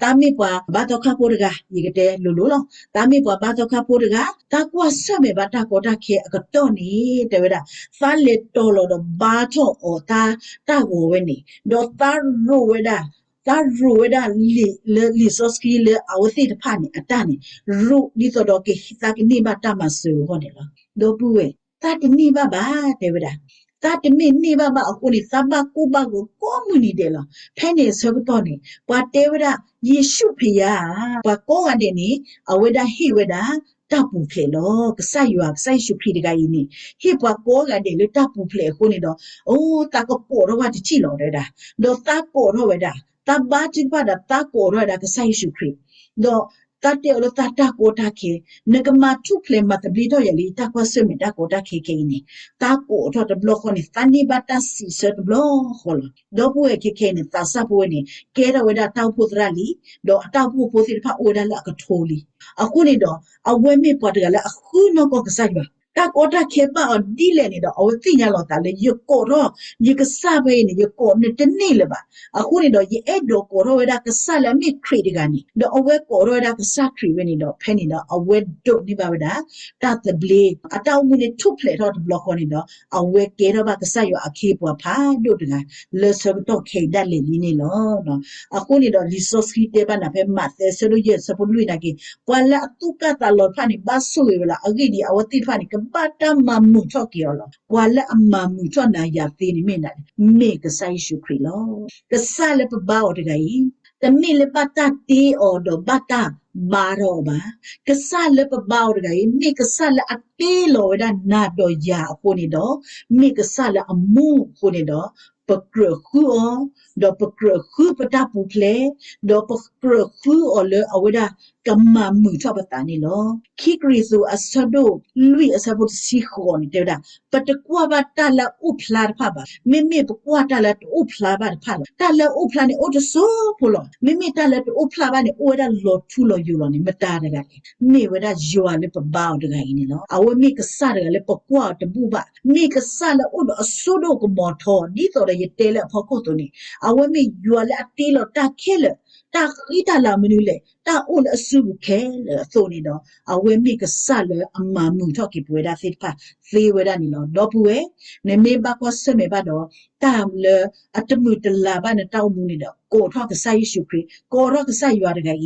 သးမ့ၢ်ပှၤဘါသီခါဖိတဂၤ, ယကတဲလိၤလိၤလီၤ. သးမ့ၢ်ပှၤဘါသီခါဖိတဂၤ, သးကွၢ်ဆၢၣ်မဲာ်ဘၣ်တၢ်ကီတၢ်ခဲအကတီၢ်န့ၣ် တဲဝဲဒၣ်, သးလဲၤတီၤလီၤဒီးဘါထီၣ်အီၤသးတၢ်ဂီၤဝဲန့ၣ်, ဒီးသးရိးဝဲဒၣ်, သးရိးဝဲဒၣ်လံာ်လၢလံာ်စီဆှံလၢအဝဲသ့ၣ်တဖၣ်န့ၣ် အတၢ်န့ၣ်, ရိးဒ်သိးဒီးကသးကန့ၢ်ဘၣ်တၢ်မၤစၢၤအဂီၢ်န့ၣ်လီၤ. ဒီပုၢ်ဝဲၢ်, သးတန့ၢ်ဘၣ်ဘၣ် တဲဝဲဒၣ်. သးတမ့ၢ်န့ၢ်ဘၣ်ဘၣ်အဃိန့ၣ် သးဘၣ်ကိၢ်ဘၣ်ဂီၤကိးမုၢ်နံၤဒဲးလီၤ. ဖဲန့ၣ်အဆၢကတီၢ်န့ၣ် ပှၤတဲဝဲဒၣ် ယ့ၣ်ၡူးဖယါဧၢ, ပှၤကိးဂၤဒဲးန့ၣ် အဝဲဒၣ်ဟ့ၣ်ဝဲဒၣ် တၢ်ပူၤဖျဲးလီၤ. ကစၢ်ယွၤ ကစၢ်ယ့ၣ်ၡူးခရံာ်တဂၤအံၤန့ၣ် ဟ့ၣ်ပှၤကိးဂၤဒဲးလၢတၢ်ပူၤဖျဲးအဃိန့ၣ်ဒီး, အိ သးကကိးထီၣ်ဝဲတထံၣ်လီၤ တဲဝဲဒၣ်. ဒီးသးကိးထီၣ်ဝဲဒၣ်, သးဘါထုကဖၣ်ဒီး သးကိးထီၣ်ဝဲဒၣ်ကစၢ်ယ့ၣ်ၡူးခရံာ်, ဒီးသးတဲအီၤလၢသးတၢ်ကီတၢ်ခဲ, နကမၤထူၣ်ဖျဲးမၤသဘျ့ထီၣ်ယၤလၢယတၢ်ကွၢ်ဆၢၣ်မဲာ်တၢ်ကီတၢ်ခဲခဲအံၤန့ၣ်, သးကိးထီၣ်တဘျီဃီန့ၣ် သးန့ၢ်ဘၣ်တၢ်စံးဆၢတဘျီဃီလီၤ. ဒီပုၢ်ဝဲၢ် ခဲခဲအံၤန့ၣ် သးစၢ်ဖိဝဲန့ၣ် ကဲထီၣ်ဝဲဒၣ်တၢ်အိၣ်ဖှိၣ်သရၣ်လံ, ဒီးအတၢ်အိၣ်ဖှိၣ်ဖိသ့ၣ်တဖၣ်အိၣ်ဝဲဒၣ်လၢအကထိလံ. အဃိန့ၣ်ဒီး အဝဲမ့ၢ်ပှၤတဂၤလၢအဃုနီၢ်ကီၢ်ကစၢ်ယွၤ, တၢ်ကီတၢ်ခဲဘၣ်အီၤဒ်လဲၣ်န့ၣ်ဒီး အဝဲသ့ၣ်ညါလီၤသးလၢ ယကိးထီၣ် ယကစၢ်ဖဲအံၤန့ၣ် ယကိးနတန့ၢ်လၢၤဘၣ်. အဃိန့ၣ်ဒီး ယအဲၣ်ဒိးကိးထီၣ်ဝဲဒၣ်ကစၢ်လၢအမ့ၢ်ခရံာ်တဂၤန့ၣ်, ဒီးအဝဲကိးထီၣ်ဝဲဒၣ်ကစၢ်ခရံာ်ဝဲန့ၣ်ဒီး ဖဲန့ၣ်ဒီး အဝဲဒိးန့ၢ်ဘၣ်ဝဲဒၣ် တၢ်သဘျ့, အတၢ်အိၣ်မူန့ၣ်ထူၣ်ဖျဲးထီၣ်တဘျီဃီန့ၣ်ဒီး အဝဲကဲထီၣ်ဘၣ်ကစၢ်ယွၤအခ့အပှၤဖးဒိၣ်တဂၤ လၢဆၢကတီၢ်ခဲအံၤဒၣ်လဲာ်လံန့ၣ်လီၤ. အဃိန့ၣ်ဒီး လံာ်စီဆှံတဲဘၣ်နၤဖဲမးသဲ အဆၢဒိၣ်ယဲၢ် အဆၢဖိလွံၢ်နာ်က့, ပှၤလၢအသူၣ်ကၢ်သးလီၤတဖၣ်န့ၣ် ဘၣ်ဆိၣ်ဂ့ၤဝဲလီၤ. အဂ့ၢ်ဒ်အံၤ, အဝဲသ့ၣ်တဖၣ်န့ၣ် ကဘၣ်တၢ်မၤမုာ်ထီၣ်က့ၤအီၤလီၤ. ပှၤလၢအမၤမုာ်ထီၣ်နၤယၤသ့န့ၣ်မ့ၢ်နၤ, မ့ၢ်ကစၢ်ယ့ၣ်ၡူးခရံာ်လီၤ. ကစၢ်လၢပဘါအီၤတဂၤအံၤ, တမ့ၢ်လၢဘၣ်တၢ်တ့အီၤဒီးဘၣ်တၢ်ဘါထီၣ်အီၤဘၣ်. ကစၢ်လၢပဘါအီၤတဂၤအံၤ မ့ၢ်ကစၢ်လၢအတ့လီၤဝဲဒၣ်နၤဒီးယၤအဃိန့ၣ်ဒီး, မ့ၢ်ကစၢ်လၢအမူအဃိန့ၣ်ဒီး, ပကြၢးဃုအီၤ, ဒီးပကြၢးဃုပတၢ်ပူၤဖျဲး, ဒီးပကြၢးဃုအီၤလၢအဝဲဒၣ်ကမၤမုာ်ထီၣ်ပသးန့ၣ်လီၤ. ခံကရံၣ်သူး အဆၢဒိၣ်လွံၢ် အဆၢဖိတဆံဃိးန့ၣ် တဲဝဲဒၣ်, ပတကွၢ်ဘၣ်တၢ်လၢအအိၣ်ဖျါတဖၣ်ဘၣ်. မ့မ့ၢ်ပကွၢ်တၢ်လၢတအိၣ်ဖျါဘၣ်တဖၣ်လီၤ. တၢ်လၢအအိၣ်ဖျါန့ၣ် အိၣ်တစိၢ်ဖိလီၤ. မ့မ့ၢ်တၢ်လၢတအိၣ်ဖျါဘၣ်န့ၣ် အိၣ်ဝဲဒၣ်လီၤထူလီၤယိာ်လီၤန့ၣ် မတၤတဂၤလဲၣ်. မ့ၢ်ဝဲဒၣ်ယွၤလၢပဘါအီၤတဂၤအံၤန့ၣ်လီၤ. အဝဲမ့ၢ်ကစၢ်တဂၤလၢပကွၢ်အီၤတဘူၣ်ဘၣ်. မ့ၢ်ကစၢ်လၢအအိၣ်ဒီးအစိဒိၣ်ကမီၤထီ, ဒ်သိးဒီးယတဲလၢအဖီခိၣ်အသိးန့ၣ်, အဝဲမ့ၢ်ယွၤလၢအတ့လီၤတၢ်ခဲလၢာ် တၢ်ဃံတၢ်လၤမနုၤလဲၣ်, တၢ်အိၣ်လၢအစုပူၤခဲလၢာ်အသိးန့ၣ်ဒီး အဝဲမ့ၢ်ကစၢ်လၢအမၤမုာ်ထီၣ်က့ၤပဝဲဒၣ်သ့ၣ်တဖၣ်သ့ဝဲဒၣ်န့ၣ်လီၤ. ဒီပုၢ်ဝဲၢ်, နမ့ၢ်ဘၣ်ကွၢ်ဆၢၣ်မဲာ်ဘၣ်ဒီး တၢ်လၢအတမုာ်တလၤဘၣ်နတၢ်အိၣ်မူန့ၣ်ဒီး ကိးထီၣ်ကစၢ်ယ့ၣ်ၡူးခရံာ်, ကိးထီၣ်ကစၢ်ယွၤတဂၤအ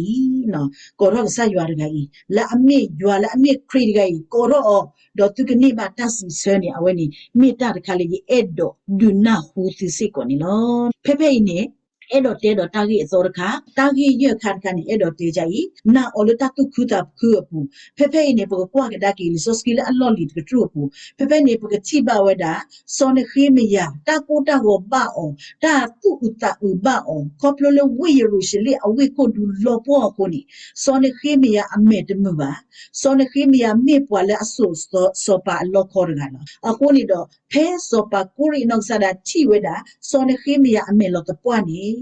ံၤ, ကိးထီၣ်ကစၢ်ယွၤတဂၤအံၤ, လၢအမ့ၢ်ယွၤလၢအမ့ၢ်ခရံာ်တဂၤအံၤ, ကိးထီၣ်အီၤ, ဒီးသုကန့ၢ်ဘၣ်တၢ်စံးဆၢန့ၣ် အဝဲန့ၣ် မ့ၢ်တၢ်တခါလၢယအဲၣ်ဒိးဒုးနၢ်ဟူသုစ့ၢ်ကီးန့ၣ်လီၤ. ဖဲဖဲအံၤန့ၣ် အဲၣ်ဒိးတဲဒီးတၢ်ဂ့ၢ်အသီတခါ, တၢ်ဂ့ၢ်ယဲၢ်ခါတခါန့ၣ် အဲၣ်ဒိးတဲဒ်အံၤ, နာ်အီၤလၢတၢ်သူၣ်ခုသးခုအပူၤ, ဖဲဖဲအံၤန့ၣ် ပကကွၢ်ကဒါက့ၤလံာ်စီဆှံလၢအလီၢ်လံၤတကတြူၢ်အပူၤ, ဖဲဖဲန့ၣ် ပကထံၣ်ဘၣ်ဝဲဒၣ် စီၤနဃ့မယၤ တၢ်ကိၢ်တၢ်ဂီၤဘၣ်အီၤ, တၢ်သူၣ်အုးသးအုးဘၣ်အီၤ, ခီဖျိလၢဝ့ၢ်ယရူၤၡလ့ၣ်အဝ့ၢ်ခိၣ်ဒူလီၤပှီၢ်အဃိန့ၣ်, စီၤနဃ့မယၤအမဲာ်တမုာ်ဘၣ်. စီၤနဃ့မယၤမ့ၢ်ပှၤလၢအစိာ်စီၤပၤအလီခီတဂၤလီၤ. အဃိန့ၣ်ဒီး ဖဲစီၤပၤကိရ့နီၢ်ကစၢ်ဒၣ်ထံၣ်ဝဲဒၣ် စီၤနဃ့မယၤအမဲာ်လီၤသပှၢ်န့ၣ်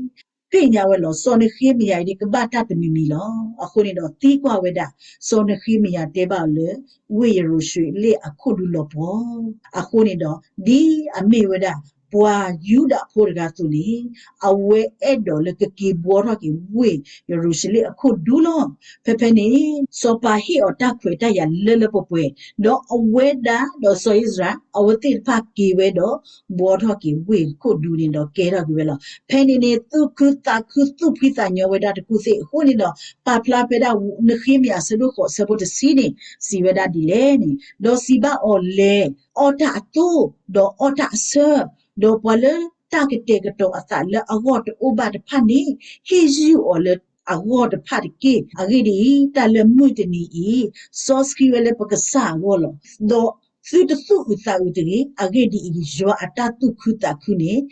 သ့ၣ်ညါဝဲလီၤ. စီၤနဃ့မယၤအံၤဒ်ကဘၣ်တၢ်တမံၤမံၤလီၤ. အဃိန့ၣ်ဒီးသံကွၢ်ဝဲဒၣ်, စီၤနဃ့မယၤတဲဘၣ်အီၤလၢ ဝ့ၢ်ယရူၤၡလ့ၣ်အခိၣ်ဒူလီၤပှီၢ်. အဃိန့ၣ်ဒီး ဒ်အမ့ၢ်ဝဲဒၣ် ပှၤယူဒၤဖိတဂၤအသိးန့ၣ်, အဝဲအဲၣ်ဒိးလၢကက့ၤဘှီထီၣ်က့ၤဝ့ၢ်ယရူၤၡလ့ၣ်အခိၣ်ဒူလီၤ. ဖဲဖဲန့ၣ် စီၤပၤဟ့ၣ်အီၤတၢ်ခွဲးတၢ်ယာ်လၢလၢပှဲၤပှဲၤ, ဒီးအဝဲဒၣ်ဒီးစီၤအံၣ်စရ့လး အဝဲသ့ၣ်တဖၣ်က့ၤဝဲဒီး ဘှီထီၣ်က့ၤဝ့ၢ်ခိၣ်ဒူန့ၣ်ဒီးကဲထီၣ်က့ၤဝဲလီၤ. ဖဲန့ၣ်န့ၣ် သူၣ်ခုသးခု သူၣ်ဖှံသးညီဝဲဒၣ်တကူၢ်သ့ၣ်အဃိန့ၣ်ဒီး ပာ်ဖျါဖဲဒၣ် နဃ့မယၤ အဆၢဒိၣ်ဃိး အဆၢဖိတဆံန့ၣ် စံးဝဲဒၣ်ဒ်လဲၣ်န့ၣ်, ဒီးစံးဘၣ်အီၤလဲၤ, အီၣ်တၢ်အသိၣ်, ဒီးအီၣ်တၢ်အဆၢ, ဒီးပှၤလၢတၢ်ကတဲာ်ကတီၤအသးလၢအဂီၢ်တအိၣ်ဘၣ်တဖၣ်န့ၣ် ဟ့ၣ်ယုၢ်အီၤလၢအဂီၢ်တဖၣ်တက့ၢ်. အဂ့ၢ်ဒ်အံၤ, တၢ်လၢမုၢ်တနံၤအံၤ စီဆှံဝဲလၢပကစၢ်အဂီၢ်လီၤ. ဒီးသုတသူၣ်အုးသးအုးတဂ့ၤ. အဂ့ၢ်ဒ်အံၤ, ယွၤအတၢ်သူၣ်ခုသးခုန့ၣ်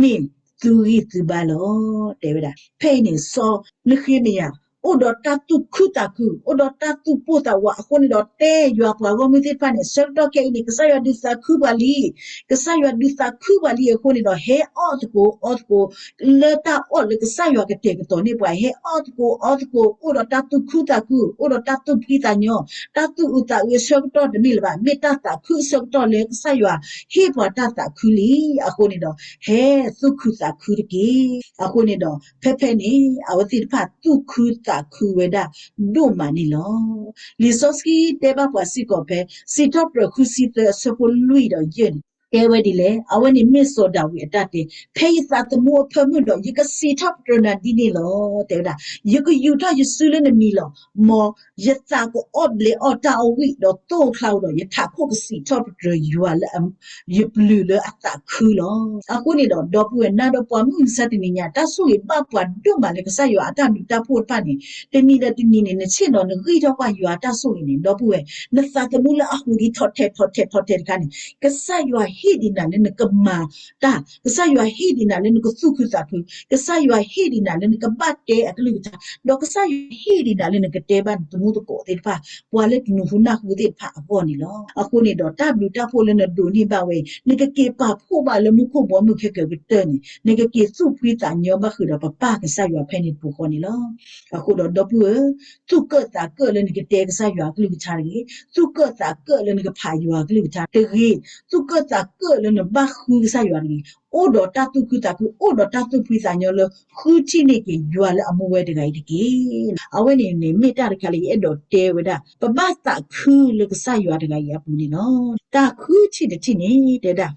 မ့ၢ်သုဂံၢ်သုဘါလီၤ တဲဝဲဒၣ်. ဖဲအံၤန့ၣ် စီၤနဃ့မယၤ အိၣ်ဒီးတၢ်သူၣ်ခုသးခု, အိၣ်ဒီးတၢ်သူၣ်ပိၢ်သးဝးအဃိန့ၣ်ဒီး တဲယွၤပှၤဂီၢ်မုၢ်သ့ၣ်တဖၣ်န့ၣ် ဆၢကတီၢ်ခဲအံၤန့ၣ် ကစၢ်ယွၤဒုးသးခုပှၤလံ. ကစၢ်ယွၤဒုးသးခုပှၤလံအဃိန့ၣ်ဒီး ဟဲအီၣ်သကိးအီသကိး လၢတၢ်အီၣ်လၢကစၢ်ယွၤကတဲာ်ကတီၤန့ၢ်ပှၤ, ဟဲအီၣ်သကိးအီသကိး အိၣ်ဒီးတၢ်သူၣ်ခုသးခု, အိၣ်ဒီးတၢ်သူၣ်ဖှံသးညီ, တၢ်သူၣ်အုးသးအုးအဆၢကတီၢ်တမ့ၢ်လၢၤဘၣ်, မ့ၢ်တၢ်သးခုအဆၢကတီၢ်လၢကစၢ်ယွၤဟ့ၣ်ပှၤတၢ်သးခုလံ. အဃိန့ၣ်ဒီး ဟဲသူၣ်ခုသးခုတက့ၢ်. အဃိန့ၣ်ဒီး ဖဲဖဲန့ၣ် အဝဲသ့ၣ်တဖၣ်သူၣ်ခုသးခုဝဲဒၣ်ဒိၣ်မးန့ၣ်လီၤ. လံာ်စီဆှံတဲဘၣ်ပှၤစ့ၢ်ကီးဖဲ စံးထီၣ်ပတြၢၤ ဃုဆံသၢ အဆၢဖိလွံၢ်ဒီးယဲၢ်န့ၣ် တဲဝဲဒ်လဲၣ်, အဝဲန့ၣ်မ့ၢ်စီၤဒၤဝံးအတၢ်တဲ, ဖဲယသးသမူအဖၢမုၢ်ဒီး ယကစံးထီၣ်ပတြၢၤနၤဒ်န့ၣ်လီၤ တဲဝဲဒၣ်. ယကယူာ်ထီၣ်ယစုလၢနမံၤလီၤ. မ်ယသးကအီၣ်ဘျဲးအီၣ်တၢ်အီၣ်ဝံၣ် ဒီးသိၣ်အချါဒီး ယထးခိၣ်ကစံးထီၣ်ပတြၢၤယွၤလၢယပျုၤလၢအသးခုလီၤ. အဃိန့ၣ်ဒီး ဒီပုၢ်ဝဲၢ် နၤဒီးပှၤမုၢ်မဆါတနံၤညါ တၢ်ဆိၣ်ဂ့ၤဘၣ်ပှၤဒိၣ်မးလၢကစၢ်ယွၤအတၢ်ဘျုးတၢ်ဖှိၣ်တဖၣ်န့ၣ် တနံၤဒီးတနံၤန့ၣ် နဆ့ၣ်နီၤနဂံၢ်ထီၣ်ကွၢ်ယွၤအတၢ်ဆိၣ်ဂ့ၤန့ၣ် ဒီပုၢ်ဝဲၢ် နသးသမူလၢအဟူးဒံးထီၣ်ထဲးထီၣ်ထဲးထီၣ်ထဲးတခါန့ၣ် ကစၢ်ယွၤဟ့ၣ်ဒံးနၤလၢနကမၤတၢ်, ကစၢ်ယွၤဟ့ၣ်ဒံးနၤလၢနကသူၣ်ခုသးခု, ကစၢ်ယွၤဟ့ၣ်ဒံးနၤလၢနကဘၣ်တဲအကလုၢ်ကထါ, ဒီးကစၢ်ယွၤဟ့ၣ်ဒံးနၤလၢနကတဲဘၣ်နသမူသကိးသ့ၣ်တဖၣ် ပှၤလၢတနူၤဟူနၢ်ဟူသ့ၣ်တဖၣ်အဂီၢ်န့ၣ်လီၤ. အဃိန့ၣ်ဒီး တၢ်ဘျုးတၢ်ဖှိၣ်လၢနဒိးန့ၢ်ဘၣ်ဝဲအံၤ နကက့ၤပာ်ဖှိၣ်ဘၣ်လၢမူခိၣ်ဘီမုၢ်ခဲကၢၤကတၢၢ်န့ၣ် နကက့ၤသူၣ်ဖှံသးညီဘၣ်ဃုာ်ဒီးပပၢ်ကစၢ်ယွၤဖဲန့ၣ်တပူၤဃီန့ၣ်လီၤ. အဃိဒီး ဒီပုၢ်ဝဲၢ်ဧၢ, သူၣ်ကၢၣ်သးကၢၣ်လၢနကတဲကစၢ်ယွၤအကလုၢ်ကထါတဂ့ၤ, သူၣ်ကၢၣ်သးကၢၣ်လၢနကဖးယွၤအကလုၢ်ကထါတဂ့ၤ, သူၣ်ကၢၣ်သးကၢၣ်လၢနဘၣ်ဃုကစၢ်ယွၤတဂ့ၤ, အိၣ်ဒီးတၢ်သူၣ်ခုသးခု, အိၣ်ဒီးတၢ်သူၣ်ဖှံသးညီလၢဃုထံၣ်န့ၢ်က့ၤယွၤလၢအမူဝဲတဂၤအံၤတက့ၢ်. အဝဲန့ၣ်န့ၣ် မ့ၢ်တၢ်တခါလၢယအဲၣ်ဒိးတဲဝဲဒၣ် ပဘၣ်သးခုလၢကစၢ်ယွၤတဂၤအံၤအပူၤန့ၣ်လီၤ. တၢ်ဃုထံၣ်တထံၣ်န့ၣ် တဲဒၣ်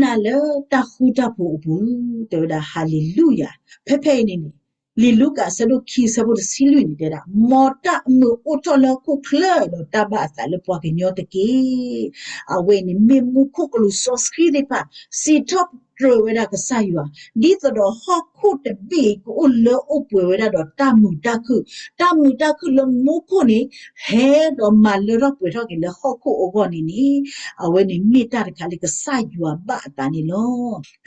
နာ်လၢတၢ်ဃူတၢ်ဖိးအပူၤ, တဲဝဲဒၣ် ဟၤလ့လူယၤ. ဖဲဖဲအံၤန့ၣ်န့ၣ် လံာ်လူၤကၣ်အဆၢဒိၣ်ခံအဆၢဖိတဆံလွံၢ်န့ၣ် တဲဒၣ် မ်တၢ်အမုာ်အိၣ်ထီၣ်လၢဟီၣ်ခိၣ်ချၢဒီးတၢ်ဘၣ်အသးလၢပှၤကညီတက့ၢ်. အဝဲန့ၣ်မ့ၢ်မူခိၣ်ကလူးစီဆှံသ့ၣ်တဖၣ် စံးထီၣ်ပတြၢၤဝဲဒၣ်ကစၢ်ယွၤ ဒ်သိးဒီးဟီၣ်ခိၣ်တဘ့ၣ်အံၤ ကအိၣ်လၢအိၣ်ပှဲၤဝဲဒၣ်ဒီးတၢ်မုာ်တၢ်ခုၣ်, တၢ်မုာ်တၢ်ခုၣ်လၢမူခိၣ်န့ၣ် ဟဲဒီးမၤလၢထီၣ်ပှဲၤထီၣ်က့ၤလၢဟီၣ်ခိၣ်အဂီၢ်န့ၣ်န့ၣ် အဝဲန့ၣ်မ့ၢ်တၢ်တခါလၢကစၢ်ယွၤဘၣ်အသးန့ၣ်လီၤ.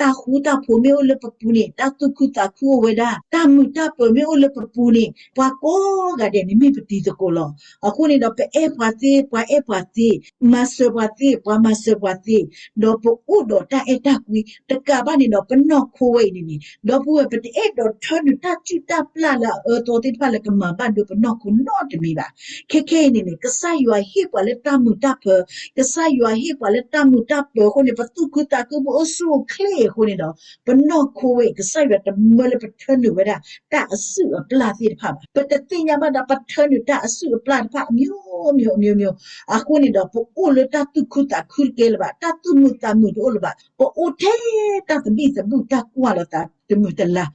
တၢ်ဃူတၢ်ဖိးမ့ၢ်အိၣ်လၢပပူၤန့ၣ် တၢ်သူၣ်ခုသးခုအိၣ်ဝဲဒၣ်, တၢ်မုာ်တၢ်ပၢၤမ့ၢ်အိၣ်လၢပပူၤန့ၣ် ပှၤကိးဂၤဒဲးန့ၣ်မ့ၢ်ပတံၤသကိးလီၤ. အဃိန့ၣ်ဒီး ပအဲၣ်ပှၤသ့ ပှၤအဲၣ်ပှၤသ့, မၤစၢၤပှၤသ့ ပှၤမၤစၢၤပှၤသ့, ဒီးပအိၣ်ဒီးတၢ်အဲၣ်တၢ်ကွံ တ ကးဘၣ်န့ၣ်ဒီး ပနီၢ်ခိဝဲအံၤန့ၣ်န့ၣ် ဒီပုၢ်ဝဲၢ် ပတအဲၣ်ဒိးထၢနုာ်တၢ်စုၣ်တၢ်ပျၢ်လၢအအၢအသီသ့ၣ်တဖၣ်လၢကမၤဘၣ်ဒိပနီၢ်ခိနီတမံၤဘၣ်. ခဲခဲအံၤန့ၣ်န့ၣ် ကစၢ်ယွၤဟ့ၣ်ပှၤလၢတၢ်မုာ်တၢ်ပၢၤ, ကစၢ်ယွၤဟ့ၣ်ပှၤလၢတၢ်မုာ်တၢ်ပၢၤအဃိန့ၣ် ပသူၣ်ခုသးခု ပအိၣ်ဆူၣ်အိၣ်ချ့အဃိန့ၣ်ဒီး ပနီၢ်ခိဝဲအံၤ ကစၢ်ယွၤတမၢလၢပထၢနုာ်ဝဲဒၣ် တၢ်အစုၣ်အပျၢ်သ့ၣ်တဖၣ်ဘၣ်. ပတသ့ၣ်ညါဘၣ်ဒီး ပထၢနုာ်တၢ်အစုၣ်အပျၢ်တဖၣ် အမျိုးမျိုး အမျိုးမျိုး အဃိန့ၣ်ဒီး ပအိၣ်လၢတၢ်သူၣ်ခုသးခုတကဲလၢၤဘၣ်, တၢ်သူၣ်မုာ်သးမုာ်တအိၣ်လၢၤဘၣ်, ပအိၣ်ထဲတၢ်သဘံၣ်သဘုၣ် တၢ်ကွၢ်လိာ်သးတမုာ်တလၤ,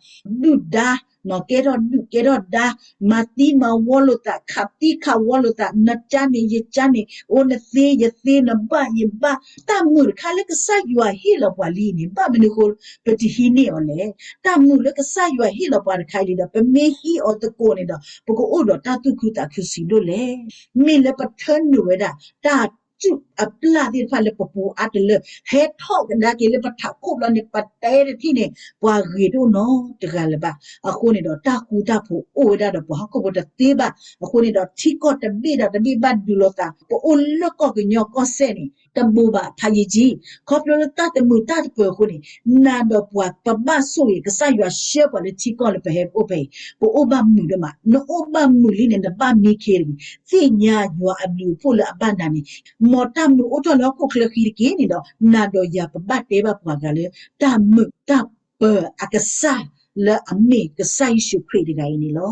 ဒုၣ်ဒါ ကဲထီၣ်ဒုၣ်ကဲထီၣ်ဒါ, မၤသံမၤဝီလိာ်သး, ခးသံခးဝီလိာ်သး, နကၢန့ၣ် ယကၢန့ၣ်, အိၣ်နသ့ယသ့, နဘၣ်ယဘၣ်, တၢ်မုာ်တခါလၢကစၢ်ယွၤဟ့ၣ်လီၤပှၤလံန့ၣ် ဘၣ်မနုၤအဃိ ပတဟံးန့ၢ်အီၤလဲၣ်. တၢ်မုာ်လၢကစၢ်ယွၤဟ့ၣ်လီၤပှၤတခါအံၤန့ၣ်ဒီး ပမ့ၢ်ဟံးအီၤသကိးန့ၣ်ဒီး ပကအိၣ်ဒီးတၢ်သူၣ်ခုသးခုဆံးဒိၣ်လဲၣ်. မ့ၢ်လၢပထၢနုာ်ဝဲဒၣ် တၢ်စုၣ်အပျၢ်သ့ၣ်တဖၣ်လၢပပူၤအါတလၢ ဟဲထီၣ်ကဒါက့ၤလၢပထးခိၣ်ဘျီန့ၣ် ပတဲတထံၣ်န့ၣ် ပှၤဂ့ၤတအိၣ်နီတဂၤလၢၤဘၣ်. အဃိန့ၣ်ဒီး တၢ်ဃူတၢ်ဖိးအိၣ်ဝဲဒၣ်ဒီးပှၤဟီၣ်ခိၣ်ဖိတသ့ဘၣ်. အဃိန့ၣ်ဒီး ထံကီၢ်တဘ့ၣ်ဒီးတဘ့ၣ်ဘၣ်ဒုးလိာ်သး ပအိၣ်လၢကီၢ်ကညီကီၢ်စဲၣ်န့ၣ် တဘိးဘၣ်ဖးယံာ်ကံ ခီဖျိလၢတၢ်တမုာ်တၢ်တပၢၤအဃိန့ၣ် နၤဒီးပှၤပဘၣ်ဆိၣ်ဂ့ၤ ကစၢ်ယွၤဆှၢပှၤလၢထံကီၢ်လၢပဟဲအိၣ်ဖဲအံၤ ပအိၣ်ဘၣ်မုာ်ဒိၣ်မး. နအိၣ်ဘၣ်မုာ်လံန့ၣ် နဘၣ်မံခ့တဂ့ၤ. သ့ၣ်ညါယွၤအဘျုးအဖှိၣ်လၢအဘၣ်နၤန့ၣ် မ်တၢ်မုာ်အိၣ်ထီၣ်လၢဟီၣ်ခိၣ်ချၢဃံတက့ၢ်န့ၣ်ဒီး နၤဒီးယၤပဘၣ်တဲဘၣ်ပှၤဂၤလၢ တၢ်မုာ်တၢ်ပၢၤအကစၢ်လၢအမ့ၢ်ကစၢ်ယ့ၣ်ၡူးခရံာ်တဂၤအံၤန့ၣ်လီၤ.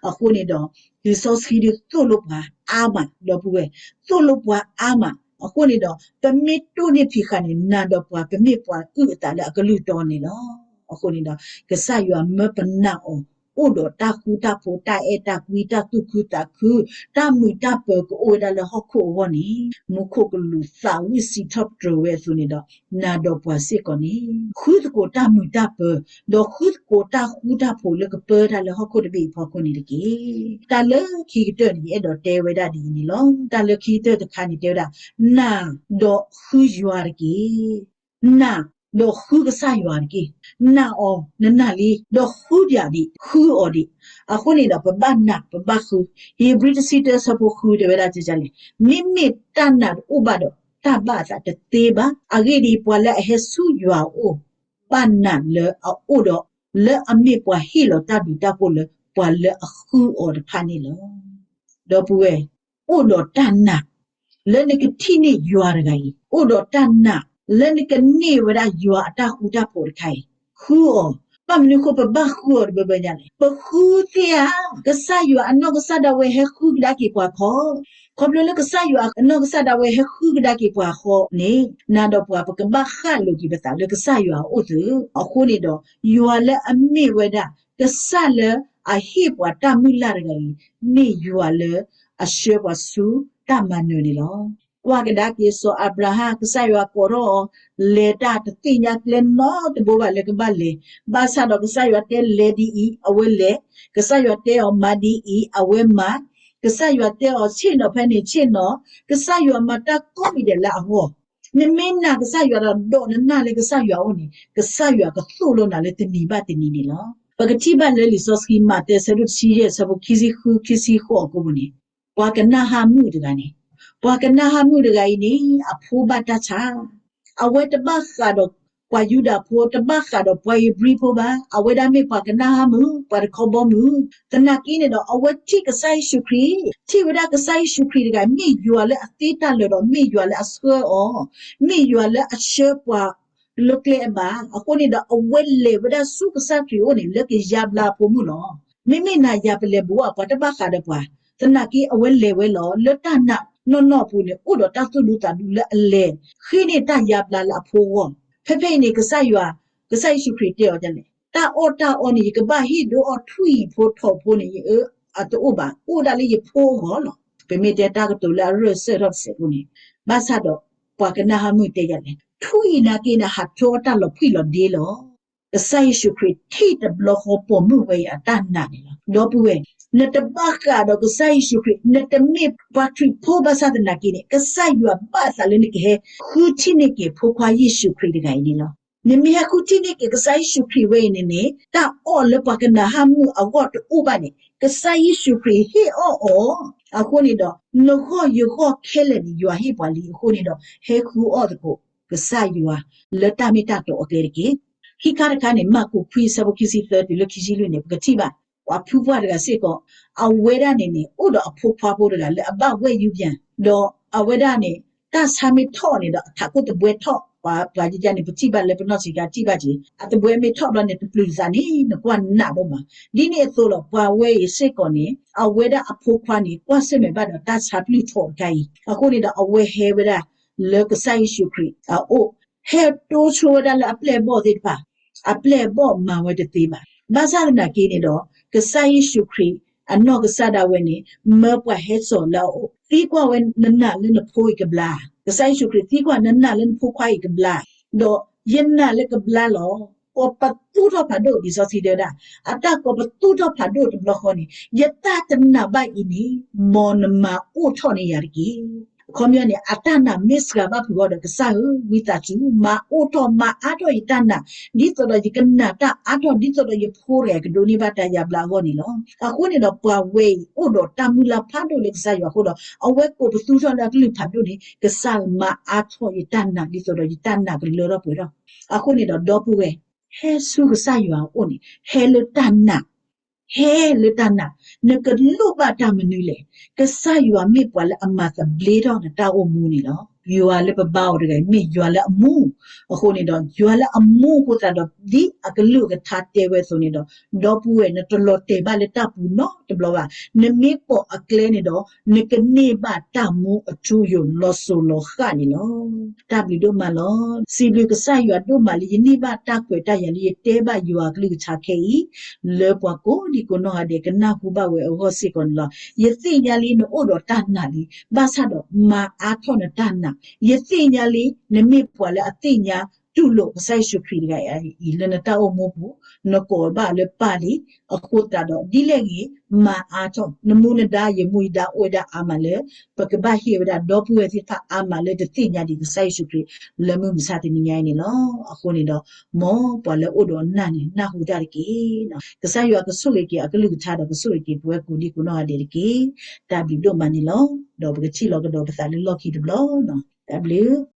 အဃိန့ၣ်ဒီး လံာ်စီဆှံဒုးသိၣ်လိပှၤအါမး ဒီပုၢ်ဝဲၢ်, သိၣ်လိပှၤအါမး. အဃိန့ၣ်ဒီး ပမ့ၢ်တိၢ်န့ၢ်ဖံးဃာ်န့ၣ် နၤဒီးပှၤ ပမ့ၢ်ပှၤအုၣ်အသးလၢအကလုၢ်တီန့ၣ်လီၤ. အဃိန့ၣ်ဒီး ကစၢ်ယွၤမၢပနာ်အီၤ အိၣ်ဒီးတၢ်ဃူတၢ်ဖိး တၢ်အဲၣ်တၢ်ကွံ တၢ်သူၣ်ခုသးခု တၢ်မုာ်တၢ်ပၢၤကအိၣ်ဝဲဒၣ်လၢဟီၣ်ခိၣ်အဂီၢ်န့ၣ် မူခိၣ်ကလူးသးဝံၣ်စံးထီၣ်ပတြၢၤဝဲအသိးန့ၣ်ဒီး နၤဒီးပှၤစ့ၢ်ကီးန့ၣ် ဃုသကိးတၢ်မုာ်တၢ်ပၢၤ ဒီးဃုသကိးတၢ်ဃူတၢ်ဖိးလၢကပၢတၢ်လၢဟီၣ်ခိၣ်တဘ့ၣ်အံၤအဖီခိၣ်န့ၣ်တက့ၢ်. တၢ်လၢခံကတၢၢ်န့ၣ် ယအဲၣ်ဒိးတဲဝဲဒၣ်ဒ်အံၤန့ၣ်လီၤ. တၢ်လၢခံကတၢၢ်တခါန့ၣ် တဲဝဲဒၣ် နာ်ဒီးဃုယွၤတက့ၢ်. နာ်ဒီးဃုကစၢ်ယွၤတက့ၢ်. နာ်အီၤ နနာ်လံ, ဒီးဃုဒံးဒံး, ဃုအီၤဒံး. အဃိန့ၣ်ဒီး ပဘၣ်နာ် ပဘၣ်ဃု. ဧ့ၤဘြံၤတဆံတၢဆၢဖိဃု တဲဝဲဒၣ်ဒ်လဲၣ်, မ့မ့ၢ်တၢ်နာ်တအိၣ်ဘၣ်ဒီး တၢ်ဘၣ်အသးတသ့ဘၣ်. အဂ့ၢ်ဒ်အံၤ, ပှၤလၢအဟဲဆူယွၤအအိၣ် ဘၣ်နာ်လၢအအိၣ်ဒီး လၢအမ့ၢ်ပှၤဟ့ၣ်လီၤတၢ်ဘျုးတၢ်ဖှိၣ်လၢပှၤလၢအဃုအီၤတဖၣ်န့ၣ်လီၤ. ဒီပုၢ်ဝဲၢ်, အိၣ်ဒီးတၢ်နာ် လၢနကထံၣ်န့ၢ်ယွၤတဂၤအံၤ, အိၣ်ဒီးတၢ်နာ် လၢနကန့ၢ်ဝဲဒၣ်ယွၤအတၢ်ဃူတၢ်ဖိးတခါအံၤ, ဃုအီၤ. ဘၣ်မနုၤအဃိပဘၣ်ဃုအီၤတဘျီဘျီညါလဲၣ်. ပဃုသ့ဧါ, ကစၢ်ယွၤအနီၢ်ကစၢ်ဒၣ်ဝဲဟဲဃုကဒါက့ၤပှၤခီ, ခီဖျိလၢကစၢ်ယွၤအနီၢ်ကစၢ်ဒၣ်ဝဲဟဲဃုကဒါက့ၤပှၤဃီန့ၣ်, နၤဒီးပှၤ ပကဘၣ်ဃၣ်လိၤက့ၤပသးလၢကစၢ်ယွၤအအိၣ်သ့. အဃိန့ၣ်ဒီး ယွၤလၢအမ့ၢ်ဝဲဒၣ် ကစၢ်လၢအဟ့ၣ်ပှၤတၢ်မုၢ်လၢ်တဂၤအံၤ, မ့ၢ်ယွၤလၢအဆှၢပှၤဆူတၢ်မၤနၢၤန့ၣ်လီၤ. ကွၢ်ကဒါက့ၤစီၤအၤဘြၤဟၣ်, ကစၢ်ယွၤကိးထီၣ်အီၤ, လဲၤတၢ်တသ့ၣ်ညါကျဲနီတဘိဘၣ်လၢကဘၣ်လဲၤ, ဘၣ်ဆၣ်ဒီးကစၢ်ယွၤတဲလဲၤဒ်အံၤ, အဝဲလဲၤ, ကစၢ်ယွၤတဲအီၤမၤဒ်အံၤ, အဝဲမၤ, ကစၢ်ယွၤတဲအီၤဆ့ၣ်နီၤဖဲန့ၣ်ဆ့ၣ်နီၤ, ကစၢ်ယွၤမၤတၢ်ကိးမံၤဒဲးလၢအဂီၢ်. နမ့ၢ်နာ်ကစၢ်ယွၤဒီး ဒီးနနာ်လၢကစၢ်ယွၤအအိၣ်န့ၣ်, ကစၢ်ယွၤကသိၣ်လိနၤလၢတနံၤဘၣ်တနံၤန့ၣ်လီၤ. ပကထံၣ်ဘၣ်လၢလံာ်စီဆှံ မးသဲအဆၢဒိၣ်တဆံယဲၢ် အဆၢဖိခံဆံဃု ခံဆံဃိးအကိာ်ပူၤန့ၣ်, ပှၤကနၣ်ဟါမုၣ်တဂၤန့ၣ်, ပှၤကနၣ်ဟါမုၣ်တဂၤအံၤန့ၣ် အဖိဘၣ်တၢ်ဆါ, အဝဲတဘၣ်ဃးဒီးပှၤယူဒၤဖိ, တဘၣ်ဃးဒီးပှၤဧ့ၤဘြံၤဖိဘၣ်, အဝဲဒၣ်မ့ၢ်ပှၤကနၣ်ဟါမုၣ်, ပှၤတခီဘီမုၢ်, သနာ်က့န့ၣ်ဒီး အဝဲထံၣ်ကစၢ်ယ့ၣ်ၡူးခရံာ်, ထံၣ်ဝဲဒၣ်ကစၢ်ယ့ၣ်ၡူးခရံာ်တဂၤ မ့ၢ်ယွၤလၢအသ့တၢ်လၢာ်ဒီး မ့ၢ်ယွၤလၢအဆှၢအီၤ, မ့ၢ်ယွၤလၢအဆှၢပှၤ လၢကျဲအဘၣ်. အဃိန့ၣ်ဒီး အဝဲလဲၤဝဲဒၣ်ဆူကစၢ်ခရံာ်အအိၣ်န့ၣ် လၢကယါဘျါအဖိမုၣ်လီၤ. မ့မ့ၢ်နၤယၤပလဲၤဘူးဘၣ် ပှၤတဘၣ်ဃးဒီးပှၤ, သနာ်က့အဝဲလဲၤဝဲလီၤ. လၢတၢ်နာ်နီၢ်နီၢ်အပူၤန့ၣ် အိၣ်ဒီးတၢ်သူၣ်ဒူသးဒူလၢအလဲၤဃ့န့ၢ်တၢ်ယါဘျါလၢအဖိအဂီၢ်. ဖဲဖဲအံၤန့ၣ် ကစၢ်ယွၤ, ကစၢ်ယ့ၣ်ၡူးခရံာ်တဲအီၤဒ်လဲၣ်, တၢ်အီၣ်တၢ်အီန့ၣ် ယကဘၣ်ဟ့ၣ်ဒုးအီၣ်ထွံၣ်အံၤဖိထိးဖိန့ၣ် အတအိၣ်ဘၣ်, အိၣ်ဒၣ်လၢယဖိအဂီၢ်လီၤ. ပမ့ၢ်တဲတၢ်ကတိၤလၢအရၢၢ်စၢၢ်ထီၣ်တစဲးဖိန့ၣ်, ဘၣ်ဆၣ်ဒီး ပှၤကနၣ်ဟါမုၣ်တဲယၤလဲၣ်, ထွံၣ်အံၤနာ်က့န့ၣ် ဟးထီတၢ်လီၤဖှံၣ်လီၤဒ့လီၤ. ကစၢ်ယ့ၣ်ၡူးခရံာ်ထံၣ်တဘျီဃီပိာ်မုၣ်ဝဲအံၤအတၢ်နာ်န့ၣ်လီၤ. ဒီပုၢ်ဝဲၢ်, နတဘၣ်ဃးဒီးကစၢ်ယ့ၣ်ၡူးခရံာ်, နတမ့ၢ်ပှၤခရံာ်ဖိဘၣ်ဆၣ်သနာ်က့န့ၣ် ကစၢ်ယွၤဘၣ်သးလၢနကဟဲဃုထံၣ်န့ၢ်က့ၤဖိခွါယ့ၣ်ၡူးခရံာ်တဂၤအံၤန့ၣ်လီၤ. နမ့ၢ်ဟဲဃုထံၣ်န့ၢ်က့ၤကစၢ်ယ့ၣ်ၡူးခရံာ်ဝဲအံၤန့ၣ်န့ၣ် တၢ်အီၣ်လၢပှၤကနၣ်ဟါမုၣ်အဂီၢ်တအိၣ်ဘၣ်န့ၣ် ကစၢ်ယ့ၣ်ၡူးခရံာ်ဟ့ၣ်အီၣ်အီၤ. အဃိန့ၣ်ဒီး နဂီၢ်ယဂီၢ်ခဲလၢာ်န့ၣ် ယွၤဟ့ၣ်ပှၤလံ. အဃိန့ၣ်ဒီး ဟဲဃုအီၣ်သကိး ကစၢ်ယွၤလၢတၢ်မ့ၢ်တၢ်တီအကျဲတက့ၢ်. ခံခါတခါန့ၣ် မၢ်ကူးခွံအဆၢဖိခံဆံသၢတုၤလၢခံဆံလွံၢ်န့ၣ် ပကထံၣ်ဘၣ် ပှၤဖုပှၢ်တဂၤစ့ၢ်ကီး အဝဲဒၣ်န့ၣ်န့ၣ် အိၣ်ဒီးအဖိခွါဖိတဂၤလၢအဘၣ်ဝဲၢ်ယူၤပၠး, ဒီးအဝဲဒၣ်န့ၣ် တၢ်ဆါမ့ၢ်ထီၣ်န့ၣ်ဒီး အထးခိၣ်တဘှဲထီၣ်, ပှၤ ပှၤယကန့ၣ် ပထံၣ်ဘၣ်လၢပနီၢ်ဆံးခါထံၣ်ဘၣ်က့ၤ အတဘှဲမ့ၢ်ထီၣ်ဘျီန့ၣ် တပျုၤသးန့ၣ် နကွၢ်နးဒိၣ်မး. ဒ်န့ၣ်အသိးလီၤ ပှၤဝဲအံၤစ့ၢ်ကီးန့ၣ် အဝဲဒၣ်အဖိခွါန့ၣ် ကွၢ်ဆၢၣ်မဲာ်ဘၣ်ဒီးတၢ်ဆါပျုၢ်ထီၣ်တခါအံၤ အဃိန့ၣ်ဒီး အဝဲဟဲဝဲဒၣ်လၢကစၢ်ယ့ၣ်ၡူးခရံာ်အအိၣ်, ဟဲတိဆိဝဲဒၣ်လၢအပျဲၢ်အဘီၣ်သ့ၣ်တဖၣ်, အပျဲၢ်အဘီၣ်မၤဝဲတသ့ဘၣ်. ဘၣ်ဆၣ်သနာ်က့န့ၣ်ဒီး ကစၢ်ယ့ၣ်ၡူးခရံာ်အနီၢ်ကစၢ်ဒၣ်ဝဲန့ၣ် မၢပှၤဟဲစိာ်လၢအအိၣ်, သံကွၢ်ဝဲ နနာ်လၢနဖိအံၤကဘျါ, ကစၢ်ယ့ၣ်ၡူးခရံာ်သံကွၢ် နနာ်လၢနဖိခွါအံၤကဘျါ, ဒီးယနာ်လၢကဘျါလီၤ. ကိးပသူထီၣ်ဖးဒိၣ် လံာ်စီဆှံတဲဝဲဒၣ်, အတၢ်ကိးပသူထီၣ်ဖးဒိၣ်တဘျီဃီန့ၣ် ယတၢ်တနာ်ဘၣ်အံၤန့ၣ် မ်နမၤအိၣ်ထီၣ်န့ၢ်ယၤတက့ၢ်. အခီပညီန့ၣ် အတၢ်နာ်မ့ၢ်စှၤဘၣ်ဖုးဃီဒီး ကစၢ်ဧၢ ဝံသးစူၤ မၤအိၣ်ထီၣ် မၤအါထီၣ်ယတၢ်နာ်, ဒ်သိးဒီးယကနာ်တၢ်အါထီၣ် ဒ်သိးဒီးယဖိတဂၤကဒိးန့ၢ်ဘၣ်တၢ်ယါဘျါအဂီၢ်န့ၣ်လီၤ. အဃိန့ၣ်ဒီး ပှၤဝဲအံၤအိၣ်ဒီးတၢ်မုၢ်လၢ်ဖးဒိၣ်လၢကစၢ်ယွၤအဃိဒီး အဝဲကိးပသူထီၣ်လၢအကလုၢ်ဖးဒိၣ်န့ၣ် ကစၢ်ဧၢ မၤအါထီၣ်ယတၢ်နာ် ဒ်သိးဒီးယတၢ်နာ်ကလၢထီၣ်ပှဲၤထီၣ်. အဃိန့ၣ်ဒီး ဒီပုၢ်ဝဲၢ် ဟဲဆူကစၢ်ယွၤအအိၣ်န့ၣ် ဟဲလၢတၢ်နာ်, ဟဲလၢတၢ်နာ်, နကလိၣ်ဘၣ်တၢ်မနုၤလဲၣ်. ကစၢ်ယွၤမ့ၢ်ပှၤလၢအမၤသဘျ့ထီၣ်နတၢ်အိၣ်မူန့ၣ်လီၤ. ယွၤလၢပဘါအီၤတဂၤအံၤ မ့ၢ်ယွၤလၢအမူ, အဃိန့ၣ်ဒီး ယွၤလၢအမူအဃိသတးဒီး ဒ်အကလုၢ်ကထါတဲဝဲအသိးန့ၣ်ဒီး ဒီပုၢ်ဝဲၢ် နတလီၤတဲာ်ဘၣ်လၢတၢ်ပူၤနီတဘျီဘၣ်. နမ့ၢ်ပိာ်အကျဲန့ၣ်ဒီး နကန့ၢ်ဘၣ်တၢ်မူအထူအယိာ်လီၤစိၤလီၤဃၣ်န့ၣ်လီၤ. တၢ်ဘျုးဒိၣ်မးလီၤ. စံးဘျုးကစၢ်ယွၤဒိၣ်မးလၢယန့ၢ်ဘၣ်တၢ်ကွဲးတၢ်ယာ်လၢယတဲဘၣ်ယွၤအကလုၢ်ကထါခဲအံၤ လၢပှၤကိးဒံကိးနီၢ်ဂၤဒဲးကနၢ်ဟူဘၣ်ဝဲအဂီၢ်စ့ၢ်ကီးန့ၣ်လီၤ. ယသ့ၣ်ညါလံနအိၣ်ဒီးတၢ်နာ်လံ, ဘၣ်ဆၣ်ဒီးမၤအါထီၣ်နတၢ်နာ်. ယသ့ၣ်ညါလံ နမ့ၢ်ပှၤလၢအသ့ၣ်ညါတူၢ်လိာ်ကစၢ်ယ့ၣ်ၡူးခရံာ်တဂၤအံၤလၢနတၢ်အိၣ်မူပူၤ, နကိးဘၣ်လၢပၢ်လံ, အဃိသတးဒီးဒ်လဲၣ်ဂ့ၤ မၤအါထီၣ် နမူနဒါ ယမူယဒါအိၣ်ဝဲဒၣ်အါမးလၢ ပကဘၣ်ဟ့ၣ်ဝဲဒၣ်ဒီပုၢ်ဝဲၢ်သ့ၣ်တဖၣ်အါမးလၢတသ့ၣ်ညါဒံးကစၢ်ယ့ၣ်ၡူးခရံာ်လၢမုၢ်မဆါတနံၤညါအံၤန့ၣ်လီၤ. အဃိန့ၣ်ဒီး မ်ပှၤလၢအိၣ်ဒီးနၢ်န့ၣ် နၢ်ဟူတၢ်တက့ၢ်. ကစၢ်ယွၤကဆိၣ်ဂ့ၤက့ၤအကလုၢ်ကထါဒီးကဆိၣ်ဂ့ၤက့ၤပဝဲကိးဒံကိးနီၢ်ဂၤဒဲးတက့ၢ်. တၢ်ဘျုးဒိၣ်မးန့ၣ်လီၤ. ဒီးပကထံၣ်လီၤကဒီးပသးလၢလီၢ်ခံတဘျီ, တၢ်ဘျုး